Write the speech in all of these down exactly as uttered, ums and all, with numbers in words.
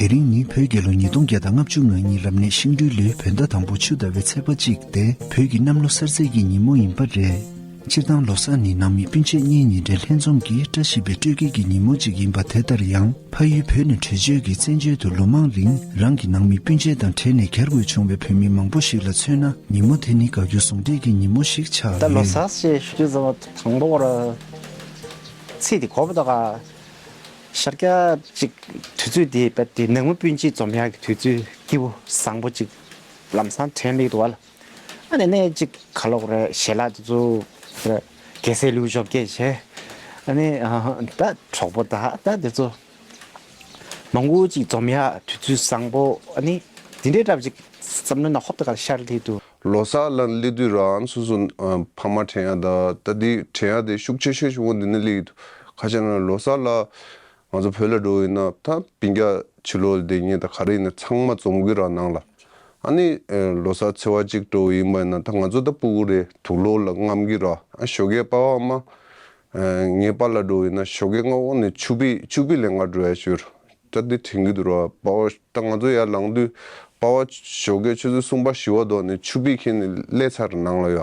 དེ་རིང་ནི་བོད་རྒྱལ་ལོ་ཉིས་སྟོང་བརྒྱ་དང་ལྔ་བཅུ་ང་གཉིས་རབ་གནས་ཤིང་སྦྲུལ་ལོའི་བོད་ཟླ་དང་པོ་ཆུ་ཟླ་བའི་ཚེས་པ་གཅིག་སྟེ། བོད་ཀྱི་གནམ་ལོ་གསར་ཚེས་ཀྱི་ཉིན་མོ་ཡིན་པ་རེད། སྤྱིར་བཏང་ལོ་གསར་ནི་ནང་མི་སྤུན་མཆེད་གཉེན་ཉེ་འབྲེལ་ལྷན་འཛོམས་ཀྱི་བཀྲ་ཤིས་པའི་སྤྲོ་སྐྱིད་ཀྱི་ཉིན་མོ་ཅིག་ཡིན་པ་དེ་ལྟར་ཡང་། ཕ་ཡུལ་བོད་ནས་བྲོས་བྱོལ་གྱི་བཙན་བྱོལ་དུ་ལོ་མང་རིང་རང་གི་ནང་མི་སྤུན་མཆེད་དང་བྲལ་ནས་གྱར་དགོས་བྱུང་བའི་བོད་མི་མང་པོ་ཞིག་ལ་མཚོན་ན། ཉིན་མོ་དེ་ནི་དགའ་སྐྱོ་ཟུང་འབྲེལ་གྱི་ཉིན་མོ་ཞིག་ཆགས་ད་ལོ་ཡོད། གསར་ཞེས་ཞུ་དུས་ཙམ་པ་དང་པོ་ར་ཚིག་དེ་གོ་བ་ད་ག་ཤར་རྒྱག་ཅིག་དུས་ཚོད་དེ་བས་དེ་ནང་མི་སྤུན་མཆེད་འཛོམས་ཡག་གི་དུས་ཚོད་སྐྱིད་པོ་བཟང་པོ་ཅིག་ལམ་སང་དྲན་སླེབས་འདུག་བ་ལ། ཨ་ནི་ནས་ཅིག་ག་ལོག་རེད་ཞལ་ལག་དེ་ཚོ་རེད། རྒྱལ་སྲས་ལེའུ་བཅོ་བརྒྱད་བྱས། ཨ་ནི་ཨ་ད་གྲོགས་པོ་ད་ད་དེ་ཚོ་མང་པོ་ཅིག་འཛོམས་ཡག་དུས་ཚོད་བཟང་པོ། ཨ་ནི་དེ་འདྲའི་འདྲ་པོ་ཅིག་བསམ་བློ་ནང་ཧོབ་ཏེ་ག་ལ་ཤར་སླེབས་འདུག་ལོ་གསར་ལ་སླེབས་དུས་རང་སོ་སོ་ཨ་ཕ་མ་དྲན་ཡག་ད་ད་དེ་དྲན་ཡག་དེ་ཤུགས་ཆེ་ཤོས་ཤིག་འོ་འདི་ནས་སླེབས་ཀྱི་འདུག་ཁ་ཤས་ན་ལོ་གསར་ལ་ང་ཚོ་བོད་ལ་འགྲོ་ཡིན་ན་ད་སྤུན་ཀྱག་ཕྱི་ལོགས་ལ་བསྡད་མཁན་ད་ག་རེ་ཡིན་ན་ཚང་མ་འཛོམས་ཀྱི་ར་ནང་ལ། ཨ་ནི་ཨ་ལོ་གསར་ཚེས་པ་གཅིག་འགྲོ་ཡིན་པ་ཡིན་ན་ད་ང་ཚོ་ད་སྤུ་གུ་རེད། དུག་ལོག་ལ་རྔམ་གྱི་ར། ཨ་ཞོགས་ཀས་པ་ཕ་མ་ཨ་ངའི་པཱ་ལགས་འགྲོ་ཡིན་ན་ཞོགས་ཀས་སྔ་པོ་ནས་ཆུ་ཕིག་ཆུ་ཕིག་ལེན་ག་འགྲོ་ཡ་ཞུ་ར། ད་འདི་དྲན་གྱི་འདུག་ར། པ་ཕ་ད་ང་ཚོ་ཡར་ལངས་དུས་པ་ཕ་ཞོགས་ཀས་ཆུ་ཚོད་གསུམ་པ་བཞི་པ་དོག་ནས་ཆུ་ཕིག་ཁྱེར་ནས་སླེབས་ཚར་ནང་ལ་ཡ།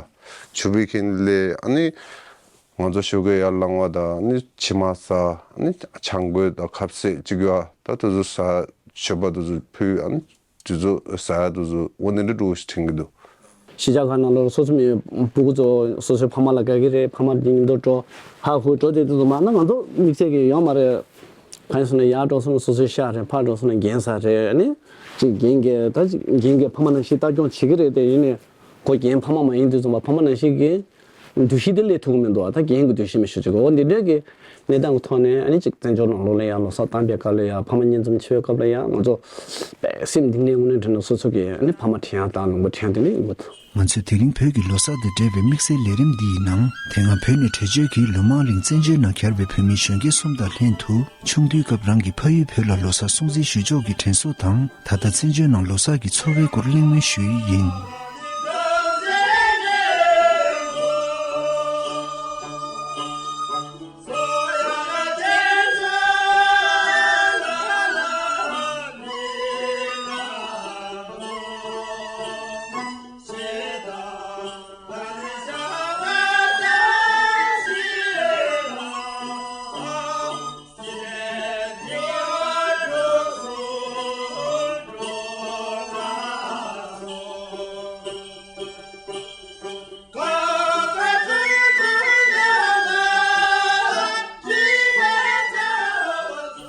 ཆུ་ཕིག་ཁྱེར་ནས་སླེབས། ཨ་ནི་ང་ཚོ་ཞོགས་ཀས་ཡར་ལངས་པ་དང་ཨ་ནི་ཕྱེ་མར་ཟ། ཨ་ནི་ཆང་གོས་དང་ཁ་ཟས་ཅིག་ཡ་ད་དེ་ཚོ་ཟ། མཆོད་པ་དེ་ཚོ་ཕུལ། ཨ་ནི་དེ་ཚོ་ཟ་ཡ་དེ་ཚོ་འོ་འདི་འདྲ་འདྲ་པོ་ཞིག་དྲན་གྱི་འདུག་གཞིས་ཆགས་ཁག་ནང་ལོགས་སོ་སོ་མི་སྤུ་གུ་ཚོ་སོ་སོའི་ཕ་མ་ལ་དགའ་གི་རེད། ཕ་མ་དེ་མཉམ་དུ་འགྲོ་ཧ་ཧུ་འགྲོ་དེ་དུས་མ་ན་ང་ཚོ་དམིགས་བསལ་གྱི་ཡོད་མ་རེད། གང་ཡིན་ཟེར་ན་ཡར་འགྲོ་སོང་ན་སོ་སོའི་ཤག་རེད། ཕར་འགྲོ་སོང་ན་རྒན་ཟ་རེད། ཨ་ནི་ཅིག་རྒན་གྱིས་ད་ཅིག་རྒན་གྱིས་ཕ་མ་ནང་བཞིན་ལྟ་སྐྱོང་བྱེད་ཀྱི་རེད་དེ། ཡིན་ནའི་ཁོ་རྒན་ཕ་མ་མ་ཡིན་དུས་ཙམ་པ་ཕ་མ་ནང་བཞིན་གྱི་འདུ་ཤེས་དེ་སླེབས་ཐུབ་ཀྱི་མི་འདུག་ད་རྒན་གྱི་འདུ་ཤེས་མི་ཤོར་ཅིག་འོ་འདི་འདྲའི་གི་གནས་སྟངས་ཀྱི་ཐོག་ནས་ཨ་ནི་ཅིག་བཙན་བྱོལ་ནང་ལོགས་ལ་ཡ་ལོ་གསར་གཏོང་པའི་སྐབས་ལ་ཡ་ཕ་མ་མཉམ་འཛོམས་བྱེད་པའི་སྐབས་ལ་ཡ་ང་ཚོ་པའི་སེམས་གཏིང་ནས་དངོས་གནས་དྲན་ན་སོ་སོ་གི་ཨ་ནི་ཕ་མ་དྲན་ཡ་དང་ལུང་པ་དྲན་ཡ་དེ་ནི་ཡོད་པ་འདུག་ང་ཚོས་དེ་རིང་བོད་ཀྱི་ལོ་གསར་དང་འབྲེལ་བའི་དམིགས་བསལ་ལས་རིམ་འདིའི་ནང་། དེ་སྔ་བོད་ནས་བྲོས་བྱོལ་གྱིས་ལོ་མང་རིང་བཙན་བྱོལ་ནང་གྱར་བའི་བོད་མི་གཞོན་སྐྱེས་གསུམ་དང་ལྷན་དུ། ཆུང་དུས་སྐབས་རང་གི་ཕ་ཡུལ་བོད་ལ་ལོ་གསར་སྲུང་བརྩི་ཞུ་ཕྱོགས་ཀྱི་དྲན་གསོ་དང་། ད་ལྟ་བཙན་བྱོལ་ནང་ལོ་གསར་གྱི་འཚོ་བའི་སྐོར་གླེང་མོལ་ཞུ་ཡི་ཡིན།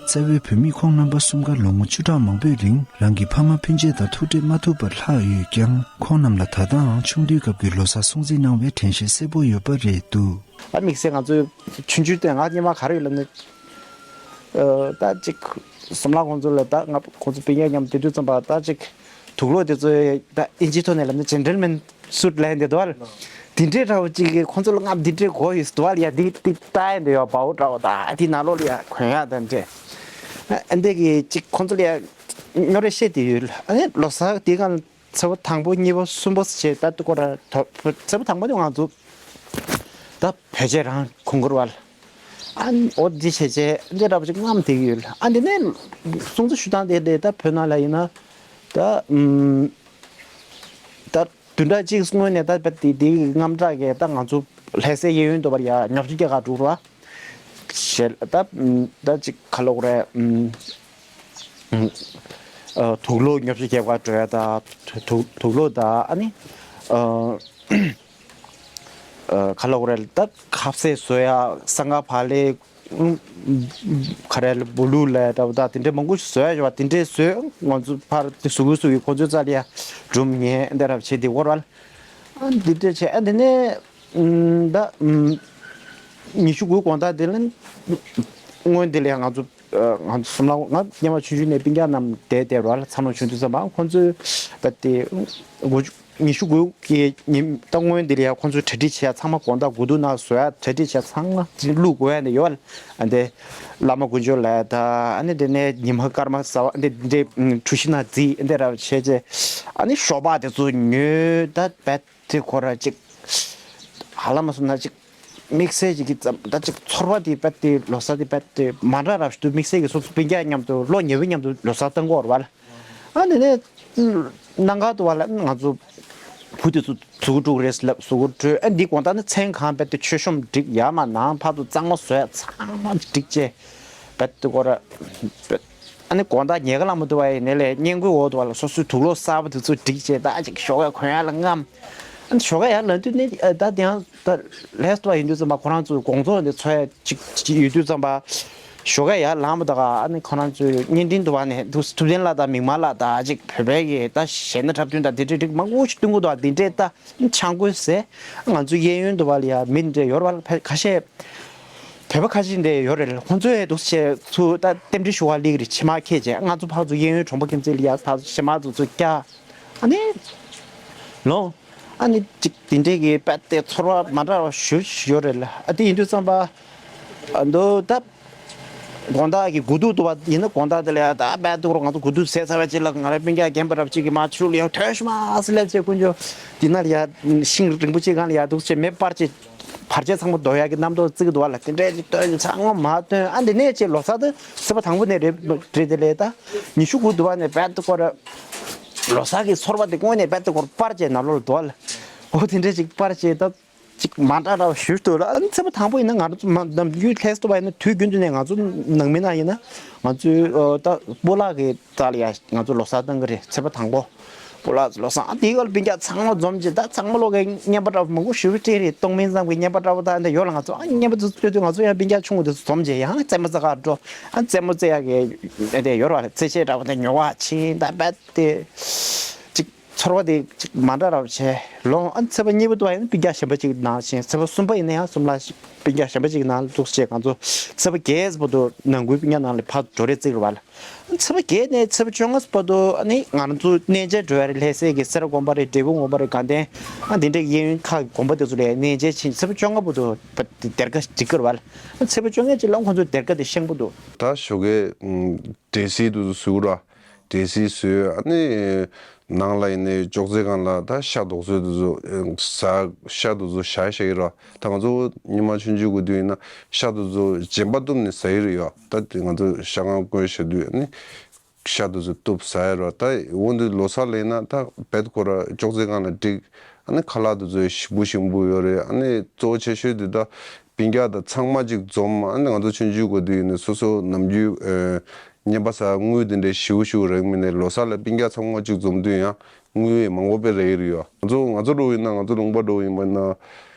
རྩ་བའི་བོད་མི་ཁོང་རྣམ་པ་གསུམ་ཀ་ལོ་ངོ་བཅུ་ཕྲག་མང་པོའི་རིང་རང་གི་ཕ་མ་སྤུན་མཆེད་དང་ཐུག་འཕྲད་མ་ཐུབ་པར་ལྷག་ཡོད་ཀྱང་། ཁོང་རྣམས་ལ་ད་ལྟའང་ཆུང་དུས་སྐབས་ཀྱི་ལོ་གསར་སྲུང་བརྩི་གནང་བའི་དྲན་ཤེས་གསལ་པོ་ཡོད་པ་རེད་འདུག་ད་དམིགས་བསལ་ང་ཚོའི་ཆུང་ཆུང་དེ་ང་སྔོན་མ་ག་རེ་ཡོད་ལབ་ན། ཨ་ད་ཅིག་བསམ་བློ་ཁོང་ཚོ་ལ་ད་ང་ཁོང་ཚོ་སྤུན་ཀྱག་མཉམ་དུ་དུས་ཙམ་པ་ད་ཅིག་དུག་ལོག་དེ་ཚོ་ད་ཨིན་ཇིའི་ཐོག་ནས་ལབ་ན་ཇེན་ཊལ་མེན་སུཊ་ལབ་ཡ་དེ་འདུག་བ། དེ་འདྲའི་འདྲ་བོ་ཅིག་གིས་ཁོང་ཚོ་ལ་ང་དེ་འདྲའི་དགོས་ཡོད་འདུག་བ། ཡ་དེ་དེ་ལྟ་ཡ་འདི་ཡོད་པའོ་འདྲ་བོ་ད་དེ་ནང་ལོགས་ལ་ཡ་གོན་ཡ་ད་འདྲ། ཨ་འདི་གི་ཅིག་ཁོང་ཚོ་ལ་ཡ་རྙོག་དྲ་བཤད་དེ་ཡོད། ཨ་ནི་ལོ་གསར་དེ་གང་ཚེས་པ་དང་པོ་གཉིས་པ་གསུམ་པ་ཞེས་ད་ལྟ་ཁོ་ར་ད་ཚེས་པ་དང་པོ་དེ་ང་ཚོ་ད་བོད་ཆས་རང་གོན་དགོས་རེད་བ། ཨ་འོ་འདི་བྱས་བྱས་འདི་འདྲ་པོ་ཅིག་རྔམ་བསྡད་ཀྱི་ཡོད། ཨ་འདི་ནས་སྲུང་བརྩི་ཞུ་སྟངས་དེ་དེ་ད་བོད་ནང་ལ་ཡིན་ན་ད་ཨུམ་ད་བདུན་ཕྲག་གཅིག་སྔོན་ནས་ད་དེ་དེའི་དངངས་སྐྲག་གིས་ད་ང་ཚོ་ལྷ་སའི་གཡས་གཡོན་དུ་བར་ཡ་ཉོ་ཆ་རྒྱག་ག་འགྲོ་རེད་བ། ཞེས་ད་ད་ཅིག་ག་ལབ་དགོས་རེད། ཨ་དུག་ལོག་ཉོ་ཆ་རྒྱག་ག་འགྲོ་ཡ་ད་དུག་དུག་ལོག་ད་ཨ་ནི་ཨ་ཨ་ག་ལབ་དགོས་རེད། ད་ཁ་ཟས་བཟོ་ཡ་སྲང་ཁ་བག་ལེབ་ག་རེ་ལ་སྦུ་ལུག་ལ་འདྲ་བོ་ད་དེ་འདྲ་མང་པོ་ཞིག་བཟོ་ཡ་ཡོད་པ། དེ་འདྲས་བཟོས་ང་ཚོ་ཕར་དེ་བཟོ་གི་བཟོ་གི་ཁོ་ཚོའི་རྩ་ལ་ཡ་སྒྲུབ་ཉན་འདི་འདྲ་བྱས་དེ་འོར་བ་ལ་འདི་འདྲས་བྱས། ཨ་འདི་ནས་ད་ཉི་ཤུ་དགུའི་དགོང་དག་དེ་ལ་སྔོན་དེ་ལ་ཡ་ང་ཚོ་ང་ཚོ་སུམ་ལ་ང་སྔོན་མ་ཆུང་ཆུང་ནས་སྤུན་ཀྱག་རྣམས་བསྡད་བསྡད་ར་ལ་ཚ་ནོ་ཆུང་དུས་ཙམ་པ་ཁོ་ཚོས་ད་དེ་ཉི་ཤུ་དགུ་གི་ཉིན་ད་སྔོན་འདི་ལ་ཡ་ཁོ་ཚོས་གྲ་སྒྲིག་བྱས་ཚང་མ་དགོང་དག་དགུ་ཐུག་ནང་བཟོ་ཡ་གྲ་སྒྲིག་བྱས་ཚང་མ་ཅིག་བླུག་དགོས་ཡ་འདི་ཡོད་ལ། ཨ་འདི་བླ་མ་དཀོན་མཆོག་ལ་ད་ཨ་ནི་འདི་ནས་ཉི་མ་སྐར་མ་ཟ་བ་འདི་འདི་གྲུ་བཞི་ནང་རྫིས་འདི་ར་བྱས་རྗེས་ཨ་ནི་ཞོགས་པ་དེ་ཚོ་ཉོས་ད་བད་དེ་ཁོ་ར་ཅིག་ཧ་ལམ་སོང་ན་ཅིག་ དམིགས་བསལ་ཅིག་གི་ཙམ་ད་ཅིག་ཚོར་བ་དེ་རྦད་དེ་ལོ་གསར་དེ་རྦད་དེ་མ་འདྲ་རབས་ཤིག་འདུག་དམིགས་བསལ་གྱི་སོ་སོ་སྤུན་ཀྱག་མཉམ་དུ་ལོ་ཉེ་བའི་མཉམ་དུ་ལོ་གསར་གཏོང་གི་ཡོད་རེད་པ་ལགས། ཨ་ནི་ནས་གནང་ག་འདུག་པ་ལགས། ང་ཚོ་བུ་དེ་ཚོ་གཟུགས་པོ་དཀྲུག་རེད་ལབ། གཟུགས་པོ་དཀྲུག་ཨ་འདི་དགོང་དག་ནི་མཚན་གང་རྦད་དེ་མཆོད་གཤོམ་སྒྲིག་ཡར་མར་ནང་ཕར་ཚུར་གཙང་མ་བཟོས་ཚང་མ་སྒྲིག་བྱས་རྦད་དེ་སྐོར་ར། ཨ་ནི་དགོང་དག་ཉལ་ག་ལངས་མ་ཐུབ་པ་ཡིན་ནའི་ལས་བརྙན་བཀོད་འོག་ཏུ་བ་ལ་སོ་སོའི་དུག་ལོག་གསར་པ་དེ་ཚོ་སྒྲིག་བྱས་ད་ཅིག་ཞོགས་ཀས་གོན་ཡག་ལ་རྔམ། ཨ་ནི་ཞོགས་ཀས་ཡར་ལངས་དུས་ནི་ཨ་ད་དེ་ཡང་ད་ལས་སུ་བ་ཡིན་དུས་ཙམ་པ་ཁོ་རང་ཚོའི་དགོང་ཚོགས་འདི་འཚོ་ཡག་ཅིག་ཅིག་ཡོད་དུས་ཙམ་པ་ཞོགས་ཀས་ཡར་ལངས་མ་ཐུབ་ག་ཨ་ནི་ཁོ་རང་ཚོའི་བརྙན་འཕྲིན་དུ་བ་ནས་ཐུབ་ཐུབ་བསྟན་ལགས་དང་མིག་དམར་ལགས་དང་ཅིག་བོད་པའི་གི་ད་གཞས་སྣ་འཁྲབ་སྟོན་དང་དེ་འདྲས་འདྲས་མང་པོ་ཞིག་སྟོན་གི་འདུག་ག་འདི་འདྲས་ད་ཆང་བསྐོལ་ཟས་ང་ཚོའི་གཡས་གཡོན་དུ་བ་ལ་ཡ་མི་འདྲས་ཡོད་རེད་པ་ལགས། ཁ་ཤས། བོད་པ་ཁ་ཤས་འདི་ཡོད་རེད། ཁོང་ཚོས་འདུག་བྱས་ཚུར་ད་རྟེན་འབྲེལ་ཞུ་བ་སླེབས་ཀྱི་རེད། ཕྱེ་མར་འཁྱེར་བྱས་ང་ཚོ་ཕར་ཚུར་གཡས་གཡོན་གྲོང་པ་ཁྱིམ་མཚེས་ལ་ཡ་ཕར་ཕྱེ་མར་ཚུར་ཚུར་བཀྱག་ཨ་ནི་ལོ། ཨ་ནི་ཅིག་དེ་འདྲས་ཀྱི་རྦད་དེ་ཚོར་བ་མ་འདྲ་བ་ཞེ་པོ་ཡོད་རེད་ལགས། ཨ་དེ་ཡིན་དུས་ཙམ་པ། ཨ་མདོ་ད། དགོང་དག་གི་དགུ་ཐུག་ཏུ་བ་ཡིན་ན་དགོང་དག་དེ་ལ་ཡ་ད་རྦད་དེ་ཁོ་རང་ང་ཚོ་དགུ་ཐུག་ཟས་ཚར་བའི་རྗེས་ལ་ང་རའི་སྤུན་ཀྱག་རྒན་པ་རབས་གཅིག་གིས་མར་ཆུ་ལ་ཡང་ཐོན་ཤོག་མ་ཟེར་ལབ་བྱས་དཀོན་མཆོག་འདི་ན་ལ་ཡ་ཤིང་རིང་པོ་གཅིག་སྒང་ལ་ཡ་འདུག་བྱས་མེ་སྤར་བྱས། བར་ཆད་ཚང་མ་ཟློག་ཡག་གི་རྣམ་རྟོག་བརྩི་གི་འདུག་པ་ལགས། དེ་འདྲས་ཅིག་སྟོན་ཚང་མ་མ་སྟོན་ཨ་འདི་ནས་ཅིག་ལོ་གསར་དུ་ཚེས་པ་དང་པོ་ནས་རེད་རེད་དེ་ལས་ད་ཉི་ཤུ་དགུ་འདུག་པ་ནས་རྦད་དེ་སྐོར་ལོ་གསར་གྱི་ཚོར་བ་དེ་དངོས་གནས་རྦད་དེ་སྐོར་སྤར་བྱས་ནང་ལོགས་ལ་འདུག་པ་ལགས། འོ་དེ་འདྲས་ཅིག་སྤར་བྱས་ད་ཅིག་མ་འདྲ་འདྲ་བ་ཞེ་པོ་འདུག་ལགས། ཨ་ནི་ཚེས་པ་དང་པོ་ཡིན་ན་ང་རང་ཚོ་མ་ནམ་རྒྱུན་ལྷས་སུ་བ་ཡིན་ན་དུས་རྒྱུན་དུ་ནས་ང་ཚོ་ནང་མི་ནང་ཡིན་ན་ང་ཚོའི་ཨོ་ད་སྤོ་ལགས་ཀྱི་རྩ་ལ་ཡ་ང་ཚོ་ལོ་གསར་གཏོང་གི་རེད། ཚེས་པ་དང་པོ་སྤོ་ལགས་ཚོ་ལོ་གསར་ཨ་དེའི་སྐབས་ལ་སྤུན་ཀྱག་ཚང་མ་འཛོམས་བྱས་ད་ཚང་མ་ལོག་གི་རྔན་པ་འདྲ་བ་མང་པོ་ཞེ་པོ་སྤྲད་རེད། སྟོང་མིན་ཙམ་གྱི་རྔན་པ་འདྲ་བོ་ད་འདི་ཡོད་ལགས། ང་ཚོ་ཨ་རྔན་པ་ཚོ་སྤྲད་དུས་ང་ཚོ་ཡང་སྤུན་ཀྱག་ཆུང་ངུ་དེ་ཚོ་འཛོམས་བྱས་ཡང་རྩེད་མོ་རྩེ་གར་འགྲོ། ཨ་རྩེད་མོ་རྩེ་ཡག་གི་དེ་ཡོད་རེད་པ། རྩེད་ཆས་འདྲ་བོ་དེ་ཉོ་བར་ཕྱིན་ད་རྦད་དེ་ཅིག་ཚོར་བ་དེ་ཅིག་མ་འདྲ་འདྲ་བོ་བྱས་ལོ། ཨ་ཚེས་པ་གཉིས་པ་དུ་བ་ཡིན་ན་སྤུན་ཀྱག་གཞན་པ་ཅིག་ནང་ཕྱིན། ཚེས་པ་གསུམ་པ་ཡིན་ན་ཡང་གསུམ་ལ་སྤུན་ཀྱག་གཞན་པ་ཅིག་ནང་འདུག་བྱས་ང་ཚོ་ཚེས་པ་བརྒྱད་བར་དུ་ནང་ཁུལ་སྤུན་ཀྱག་ནང་ལ་ཕར་འགྲོ་རེས་བརྩི་གི་རེད་པ་ལགས། ཚེས་པ་བརྒྱད་ནས་ཚེས་པ་བཅོ་ལྔ་བར་དུ་ཨ་ནི་ང་རང་ཚོ་གནས་མཇལ་འགྲོ་ཡ་རེད། ལྷ་སའི་གི་སེ་ར་དགོན་པ་རེད། འབྲས་སྤུངས་དགོན་པ་རེད། དགའ་ལྡན་ཨ་དེ་འདྲའི་གཡས་གཡོན་ཁག་གི་དགོན་པ་དེ་ཚོ་ལ་གནས་མཇལ་ཕྱིན། ཚེས་པ་བཅོ་ལྔ་བར་དུ་སྡེར་ཁ་སྒྲིག་གི་རེད་པ་ལགས། ཚེས་པ་བཅོ་ལྔ་ཅིག་ལ་ཁོང་ཚོའི་སྡེར་ཁ་དེ་བཤམས་གི་འདུག་ད་ཞོགས་ཀས་འབྲས་སིལ་དེ་ཚོ་བཟོས་ར། འབྲས་སིལ་བཟོས་ཨ་ནི་ནང་ལ་ཡིན་ནའི་ཅོག་ཙེ་སྒང་ལ་ད་ཤ་རྡོག་བཟོས་དེ་ཚོ་ཟ་ཤ་དེ་ཚོ་བཞག་བཞག་གི་ར། ད་ང་ཚོ་ཉི་མ་ཆུང་ཆུང་གི་དུས་ཡིན་ན་ཤ་དེ་ཚོ་རྗེན་པ་གཏུབ་ནས་ཟ་ཡི་རེད་ཡ། ད་དེ་ང་ཚོ་ཤ་ཁང་བསྐོན་བཞག་དུས་ཨ་ནི་ཤ་དེ་ཚོ་གཏུབ་ཟ་ཡི་ར། ད་འོ་འདི་ལོ་གསར་ལ་ཡིན་ན་ད་རྦད་ཁོ་ར་ཅོག་ཙེ་སྒང་ལ་བསྒྲིགས། ཨ་ནི་ཁ་ལག་དེ་ཚོ་ཞིམ་པོ་ཞིམ་པོ་ཡོད་རེད། ཨ་ནི་གཙོ་བོ་ཆེ་ཤོས་དེ་ད་སྤུན་ཀྱག་དང་ཚང་མ་གཅིག་འཛོམས། ཨ་ནི་ང་ཚོ་ཆུང་ཆུང་གི་དུས་ཡིན་ན་སོ་སོ་ནམ་རྒྱུན་ཨེ་རྔན་པ་ཟ་དངུལ་དེ་འདྲའི་ཞེ་པོ་ཞེ་པོ་རག་མི་ནས་ལོ་གསར་ལ་སྤུན་ཀྱག་ཚང་མ་གཅིག་འཛོམས་དུས་ཡང་དངུལ་མང་པོ་དཔེ་རག་གི་རེད་ཡ། ང་ཚོ་ང་ཚོ་འདྲ་བོ་ཡིན་ན་ང་ཚོ་ལུང་པ་འདྲ་བོ་ཡིན་པ་ན་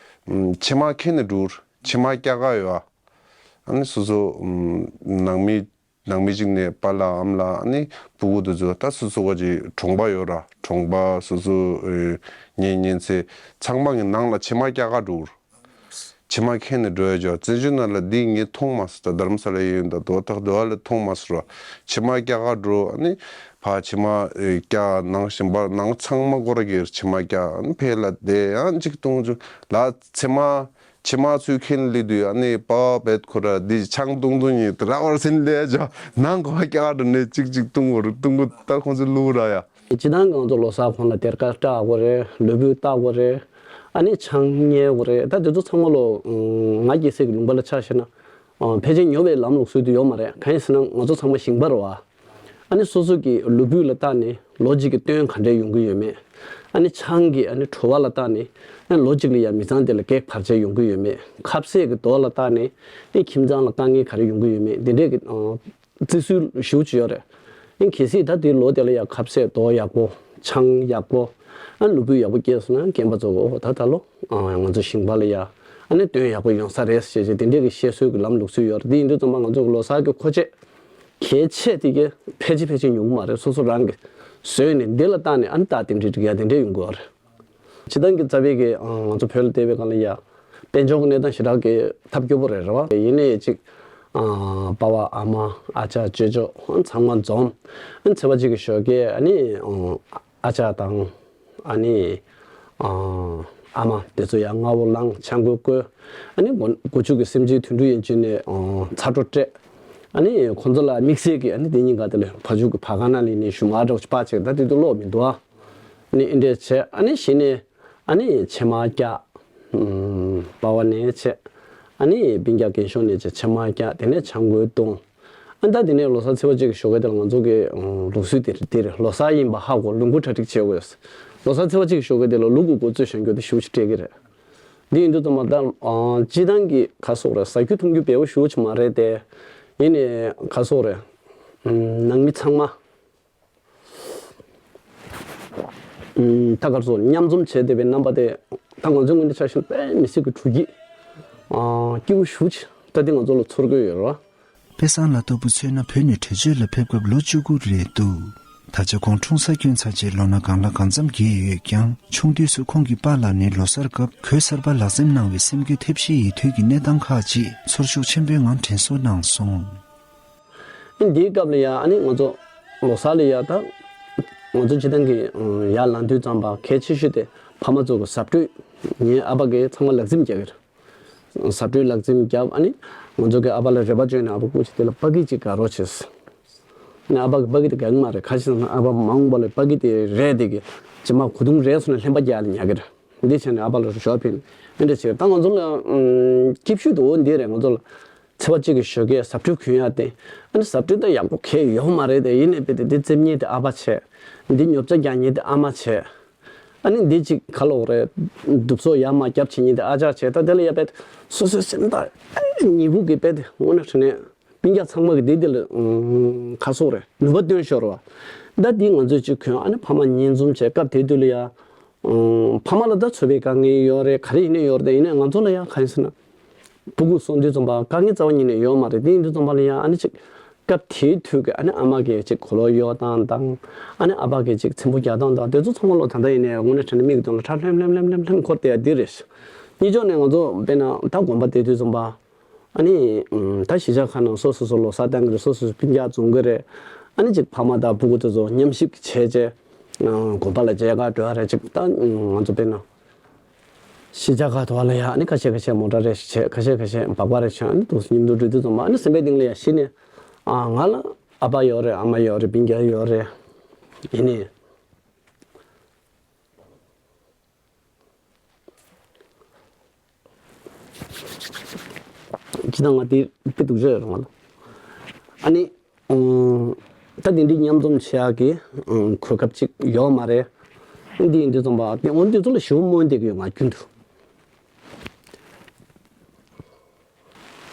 ཕྱེ་མར་འཁྱེར་ནས་འགྲོ། ཕྱེ་མར་བཀྱག་ག་ཡོད་ཨ། ཨ་ནི་སོ་སོ་ནང་མི་ནང་མི་གཅིག་ནས་པཱ་ལགས་ཨ་མ་ལགས་ཨ་ནི་སྤུ་གུ་དེ་ཚོ་ད་སོ་སོ་བ་ཅིག་གྲོང་པ་ཡོད་ར། གྲོང་པ་སོ་སོ་ཨེ་ངའི་གཉེན་ཚན་ཚང་མ་གི་ནང་ལ་ཕྱེ་མར་བཀྱག་ག་འགྲོ། ཕྱེ་མར་འཁྱེར་ནས་འགྲོ་ཡ་ཅོ་བཙན་བྱོལ་ནང་ལ་འདི་ངས་མཐོང་མ་སོང་། ད་རྡ་རམ་ས་ལ་ཡིན་ད་དོ་ཐག་དོ་བ་ལ་མཐོང་མ་སོང་ར། ཕྱེ་མར་བཀྱག་ག་འགྲོ་ཨ་ནི་ཕར་ཕྱེ་མར་ཨེ་བཀྱག་ནང་བཞིན་པར་ནང་ཚང་མ་སྒོ་ར་གིར་ཕྱེ་མར་བཀྱག་ཨ་ནི་ཕེ་ལ་བསྡད་ཡང་གཅིག་བཏུང་ཅུ་ལ་ཚེ་མ། ཕྱེ་མར་ཚུར་འཁྱེར་སླེབས་དུས་ཨ་ནི་པ་བེད་ཁོ་ར་འདི་ཆང་བཏུང་བཏུང་ཡིན་དེ་ར་བར་སེམས་ལས་ཅོ་ནང་གོ་བ་བཀྱག་འགྲོ་ནས་གཅིག་གཅིག་བཏུང་བར་བཏུང་གོ་ད་ཁོང་ཚོ་བླུག་ར་ཡ། སྤྱི་བཏང་གི་ང་ཚོ་ལོ་གསར་ཁོང་ལ་སྡེར་ཁ་སྐྲག་དགོས་རེད། ལུས་པོ་བལྟ་དགོས་རེད། ཨ་ནི་ཆང་བསྙལ་དགོས་རེད། ད་དེ་ཚོ་ཚང་མ་ལོ་ང་སྐྱེས་སའི་གི་ལུང་པ་ལ་ཆ་བཞག་ན་ཕལ་ཆེར་ཉོ་བའི་ལམ་ལུགས་སྲོལ་དུ་ཡོད་མ་རེད། གང་ཡིན་ཟེར་ན་ང་ཚོ་ཚང་མ་ཞིང་པ་རེད་བ། ཨ་ནི་སོ་སོ་གི་ལུས་པོ་ལ་བལྟ་ནས་ལོ་གཅིག་གི་སྟོན་ག་འདྲས་ཡོང་གི་ཡོད་མེད། ཨ་ནི་ཆང་གི་ཨ་ནི་བྲོ་བ་ལ་བལྟ་ནས་ཨ་ནི་ལོ་གཅིག་ལ་ཡ་མི་ཚང་དེ་ལ་གེགས་བར་ཆད་ཡོང་གི་ཡོད་མེད། ཁ་ཟས་ཀྱི་དོགས་ལ་བལྟ་ནས་ཨ་ནི་ཁྱིམ་ཚང་ལ་དཀའ་ངལ་ག་རེ་ཡོང་གི་ཡོད་མེད་འདི་འདྲས་ཀྱི་ཨ། བརྩི་སྲོལ་ཞེ་པོ་ཅིག་ཡོད་རེད། ཨིན་གལ་སྲིད་ད་དེའི་ལོ་དེ་ལ་ཡང་ཁ་ཟས་དོ་ཡག་པོ། ཆང་ཡག་པོ། ཨ་ལུས་པོ་ཡག་པོ་སྐྱེས་སོང་ན་རྒན་པ་ཚོ་གི་ཨོ་ད་ད་ལོ་ཨ་ང་ཚོ་ཞིང་པ་ལ་ཡ་ཨ་ནི་སྟོན་ཡག་པོ་ཡོང་ས་རེད་ཞེས་བྱས་དེ་འདྲས་ཀྱི་བཤད་སྲོལ་གྱི་ལམ་ལུགས་སྲོལ་ཡོད་རེད། དེ་ཡིན་དུས་ཙམ་པ་ང་ཚོ་གི་ལོ་གསར་གྱི་མཁོ་ཆས་གལ་ཆེ་དེ་གའི་ཕལ་ཆེར་ཕལ་ཆེར་ཉོ་གི་མ་རེད། སོ་སོ་རང་གིས་བཟོས་ནས་འདི་ལ་བཏགས་ནས་ཨ་ནི་ད་དེ་འདྲས་འགྲིག་ཡ་དེ་འདྲས་ཡོང་གི་ཡོད་རེད། སྤྱིར་བཏང་གི་རྩ་བའི་གི་ང་ཚོ་བོད་ལ་བལྟས་པའི་སྒང་ལ་ཡ་དཔལ་འབྱོར་གྱི་གནས་སྟངས་ཞེ་དྲག་གི་ཐབས་སྐྱོ་པོ་རེད་རེད་བ། ཡིན་ནའི་ཅིག་པ་ཕ་ཨ་མ་ཨ་ཅག་ཅོ་ཅོ་ཚང་མ་འཛོམས་ཚེས་པ་གཅིག་གི་ཞོགས་ཀས་ཨ་ནི་ཨ་ཅག་དང་ཨ་ནི་ཨ་མ་དེ་ཚོ་ཡ་སྔ་པོ་ལངས་ཆང་གོས་བསྐོལ། ཨ་ནི་སྒོ་ཕྱུགས་ཀྱི་སེམས་ཅན་དུད་འགྲོ་ཡན་ཆད་ནས་ཚ་དྲོད་སྤྲད། ཨ་ནི་ཁོང་ཚོ་ལ་དམིགས་བསལ་གྱི་ཨ་ནི་དེ་གཉིས་ཀ་དེ་ལ་བ་ཕྱུགས་ཀྱི་བ་ག་ན་ལི་ནི་ཞུ་མ་འདྲ་བོ་ཅིག་པ་ཅིག་ད་དེ་དུ་ལོག་མི་འདུག་ཨ། ནི་ཨིན་འདྲས་བྱས་ཨ་ནི་གཞི་ནས་ཨ་ནི་ཕྱེ་མར་བཀྱག་པ་ཕ་ནས་བྱས་ ཨ་ནི་སྤུན་ཀྱག་རྒན་ཤོས་ནས་ཅིག་ཕྱེ་མར་བཀྱག་དེ་ནས་ཆང་བསྐོལ་བཏུང་། ཨ་ད་དེ་ནས་ལོ་གསར་ཚེས་པ་གཅིག་གི་ཞོགས་ཀས་དེ་ལ་ང་ཚོ་གི་ལུགས་སྲོལ་དེ་རེད། དེ་རེད། ལོ་གསར་ཡིན་པ་ཧ་གོ། ལུང་ཁུག་གྲ་སྒྲིག་བྱེད་དགོས། ལོ་གསར་ཚེས་པ་གཅིག་གི་ཞོགས་ཀས་དེ་ལ་ལུག་གི་གོ་ཚོད་བཞོན་རྒྱུ་དེ་ཞེ་པོ་ཅིག་སྤྲད་ཀྱི་རེད། འདི་ཡིན་དུས་ཙམ་པ་ད་སྤྱིར་བཏང་གི་ག་སོག་རེད། ཟ་རྒྱུ་འཐུང་རྒྱུ་བེའུ་ཞེ་པོ་ཅིག་མ་རེད་དེ། ཡིན་ནའི་ག་སོག་རེད། ནང་མི་ཚང་མ། ད་ག་སོག་མཉམ་འཛོམས་བྱས་བསྡད་པའི་རྣམ་པ་དེ་ད་ང་ཚོའི་ངོས་ནས་ཆ་བཞག་ན་དཔེ་མི་སྲིད་ཀྱི་སྤྲོ་སྐྱིད་སྐྱིད་པོ་ཞེ་པོ་ཅིག་ད་དེ་ང་ཚོ་ལ་ཚོར་གྱི་ཡོད་རེད་བ། དཔེ་བཟང་ལ་ལྟ་བུ་མཚོན་ན་བོད་ནས་བྲོས་བྱོལ་ལ་ཕེབས་སྐབས་ལོ་བཅུ་དགུ་རེད་འདུག་ད་ཆ་ཁོང་འཁྲུངས་ས་བསྐྱོན་ཚར་རྗེས་ལོ་ན་གང་ལ་གང་འཚམ་རྒས་ཡོད་ཀྱང་། ཆུང་དུས་སུ་ཁོང་གི་པཱ་ལགས་ནས་ལོ་གསར་སྐབས་གོས་གསར་པ་ལག་འཛེམ་གནང་བའི་སེམས་འགུལ་ཐེབས་གཞིའི་ཡིད་མཐུན་གྱི་གནས་སྟངས་ཁག་ཅིག་ཚོར་ཤུགས་ཆེན་པོའི་ངང་དྲན་གསོ་གནང་སོང་། ཨ་ནི་འདིའི་སྐབས་ལ་ཡ་ཨ་ནི་ང་ཚོ་ལོ་གསར་ལ་ཡ་ད་ང་ཚོ་སྤྱིར་བཏང་གི་ཡར་ལངས་དུས་ཙམ་པ་གལ་ཆེ་ཤོས་དེ་ཕ་མ་ཚོ་གི་གཟབ་སྤྲོས། ངའི་ཨ་ཕ་གིས་ཚང་མ་ལག་འཛེམ་རྒྱག་གི་རེད། གཟབ་སྤྲོས་ལག་འཛེམ་བརྒྱབ། ཨ་ནི་ང་ཚོ་གི་ཨ་ཕ་ལ་རེ་བ་བཅོལ་ནས་ཨ་ཕ་སྐུ་མཁྱེན་དེ་ལ་པ་ཀི་ཅིག་དགའ་རོགས་བྱས། ཨ་ནི་ཨ་ཕ་གི་པ་ཀི་དེ་དགའ་གི་མ་རེད། ག་རེ་ཟེར་ན་ཨ་ཕ་མ་འོངས་པ་ལ་པ་ཀི་དེ་རལ་དེ་གི་རྗེས་མ་གོས་ཐུང་རལ་སོང་ན་ལྷན་པ་རྒྱག་ལ་ཉར་གི་རེད། འདི་བྱས་ནས་ཨ་ཕ་ལ་ཞོ་ཕིན། ཨ་འདྲ་བྱས་ད་ང་ཚོ་ལ་སྐྱིད་ཤོས་དེ་འོ་འདི་རེད། ང་ཚོ་ལ་ཚེས་པ་གཅིག་གི་ཞོགས་ཀས་གཟབ་སྤྲོས་གོན་ཡག་དེ། ཨ་ནི་གཟབ་སྤྲོས་ད་ཡག་པོ་གང་ཡང་ཡོད་མ་རེད་དེ། ཡིན་ནའི་དཔེ་དེ་འདི་རྩེབ་མཁན་དེ་ཨ་ཕ་བྱས། འདི་ཉོ་ཆ་རྒྱག་མཁན་དེ་ཨ་མ་བྱས། ཨ་ནི་འདི་ཅིག་ག་ལོག་རེད། གདུབ་སོ་ཡར་མར་རྒྱབ་བྱེད་མཁན་དེ་ཨ་ཅག་བྱས། ད་དེ་ལ་ཡ་པད་སོ་སོའི་སེམས་ཐག་ཨེ་ཉེ་པོ་གི་པད་དེ་དངོས་གནས་དྲང་གནས་སྤུན་ཀྱག་ཚང་མ་གི་དེ་དེ་ལ་ཁ་སོག་རེད། ནུས་པ་བཏོན་ཤོར་བ། ད་འདི་ང་ཚོས་ཅིག་གོན། ཨ་ནི་ཕ་མ་མཉེས་འཛུམ་བྱས། སྐབས་དེ་དུས་ལ་ཡ་ཕ་མ་ལ་ད་འཚོ་བའི་དཀའ་ངལ་ཡོད་རེད། ག་རེ་ཡིན་ནའི་ཡོད་རེད། ཡིན་ནའི་ང་ཚོ་ལ་ཡ་ག་ཡིན་ཟེར་ན། སྤུ་གུ་སོང་དུས་ཙམ་པ་དཀའ་ངལ་རྩ་བ་ཉིད་ནས་ཡོད་མ་རེད། དེ་ཡིན་དུས་ཙམ་པ་ལ་ཡང་ཨ་ནི་ཅིག་སྐབས་དེའི་དུས་ཀྱི་ཨ་ནི་ཨ་མ་གིས་ཅིག་གོས་ལོག་གཡོག་སྟངས་དང་། ཨ་ནི་ཨ་ཕ་གིས་ཅིག་ཚེམ་བུ་རྒྱག་སྟངས་དང་དེ་ཚོ་ཚང་མ་ལོ་ད་ལྟ་ཡིན་ནའི་དངོས་གནས་དྲང་གནས་མིག་གི་མདུན་ལ་ཁྲ་ལྷེམ་ལྷེམ་ལྷེམ་ལྷེམ་འཁོར་བསྡད་ཡ་འདི་རེད། གཉིས་ཕྱོགས་ནས་ང་ཚོ་དཔེར་ན་ད་དགོན་པ་བསྡད་དུས་ཙམ་པ་ཨ་ནི་ད་གཞིས་ཆགས་ཁག་ནང་སོ་སོ་སོ་ལོ་གསར་བཏང་གི་རེད། སོ་སོ་སོ་སྤུན་ཀྱག་འཛོམས་གི་རེད། ཨ་ནི་ཅིག་ཕ་མ་དང་སྤུ་གུ་དེ་ཚོ་མཉམ་གཤིབ་བྱས་བྱས་དགོན་པ་ལ་མཇལ་ཁ་འགྲོ་ཡ་རེད། ཅིག་ད་ང་ཚོ་དཔེར་ན། གཞིས་ཆགས་ཁག་ཏུ་བ་ལ་ཡ་ཨ་ནི་ཁ་ཤས་ཁ་ཤས་མོ་ཊ་རེ་ཞིག་བྱས། ཁ་ཤས་ཁ་ཤས་སྦག་སྦག་རེ་བྱས། ཨ་ནི་འདུག་སེ་མཉམ་དུ་འགྲོ་དུས་ཙམ་པ་ཨ་ནི་སེམས་པའི་གཏིང་ལ་ཡ་གཞི་ནས་ཨ་ང་ལ་ཨ་ཕ་ཡོད་རེད། ཨ་མ་ཡོད་རེད། སྤུན་ཀྱག་ཡོད་རེད། ཡིན་ནའི་ཅི་ད་ང་དེ་དཔེ་སྡུག་ཅག་ཡོད་རེད་ང་ལ། ཨ་ནི། ཨང་། ད་དེ་འདྲའི་མཉམ་འཛོམས་བྱེད་ཡག་གི་ཨང་གོ་སྐབས་ཅིག་ཡོད་མ་རེད། འདི་ཡིན་དུས་ཙམ་པ་དེ་འོན་དེ་ཚོ་ལ་ཞེ་པོ་སྨོན་བསྡད་ཀྱི་ཡོད་ང་རྒྱུན་དུ།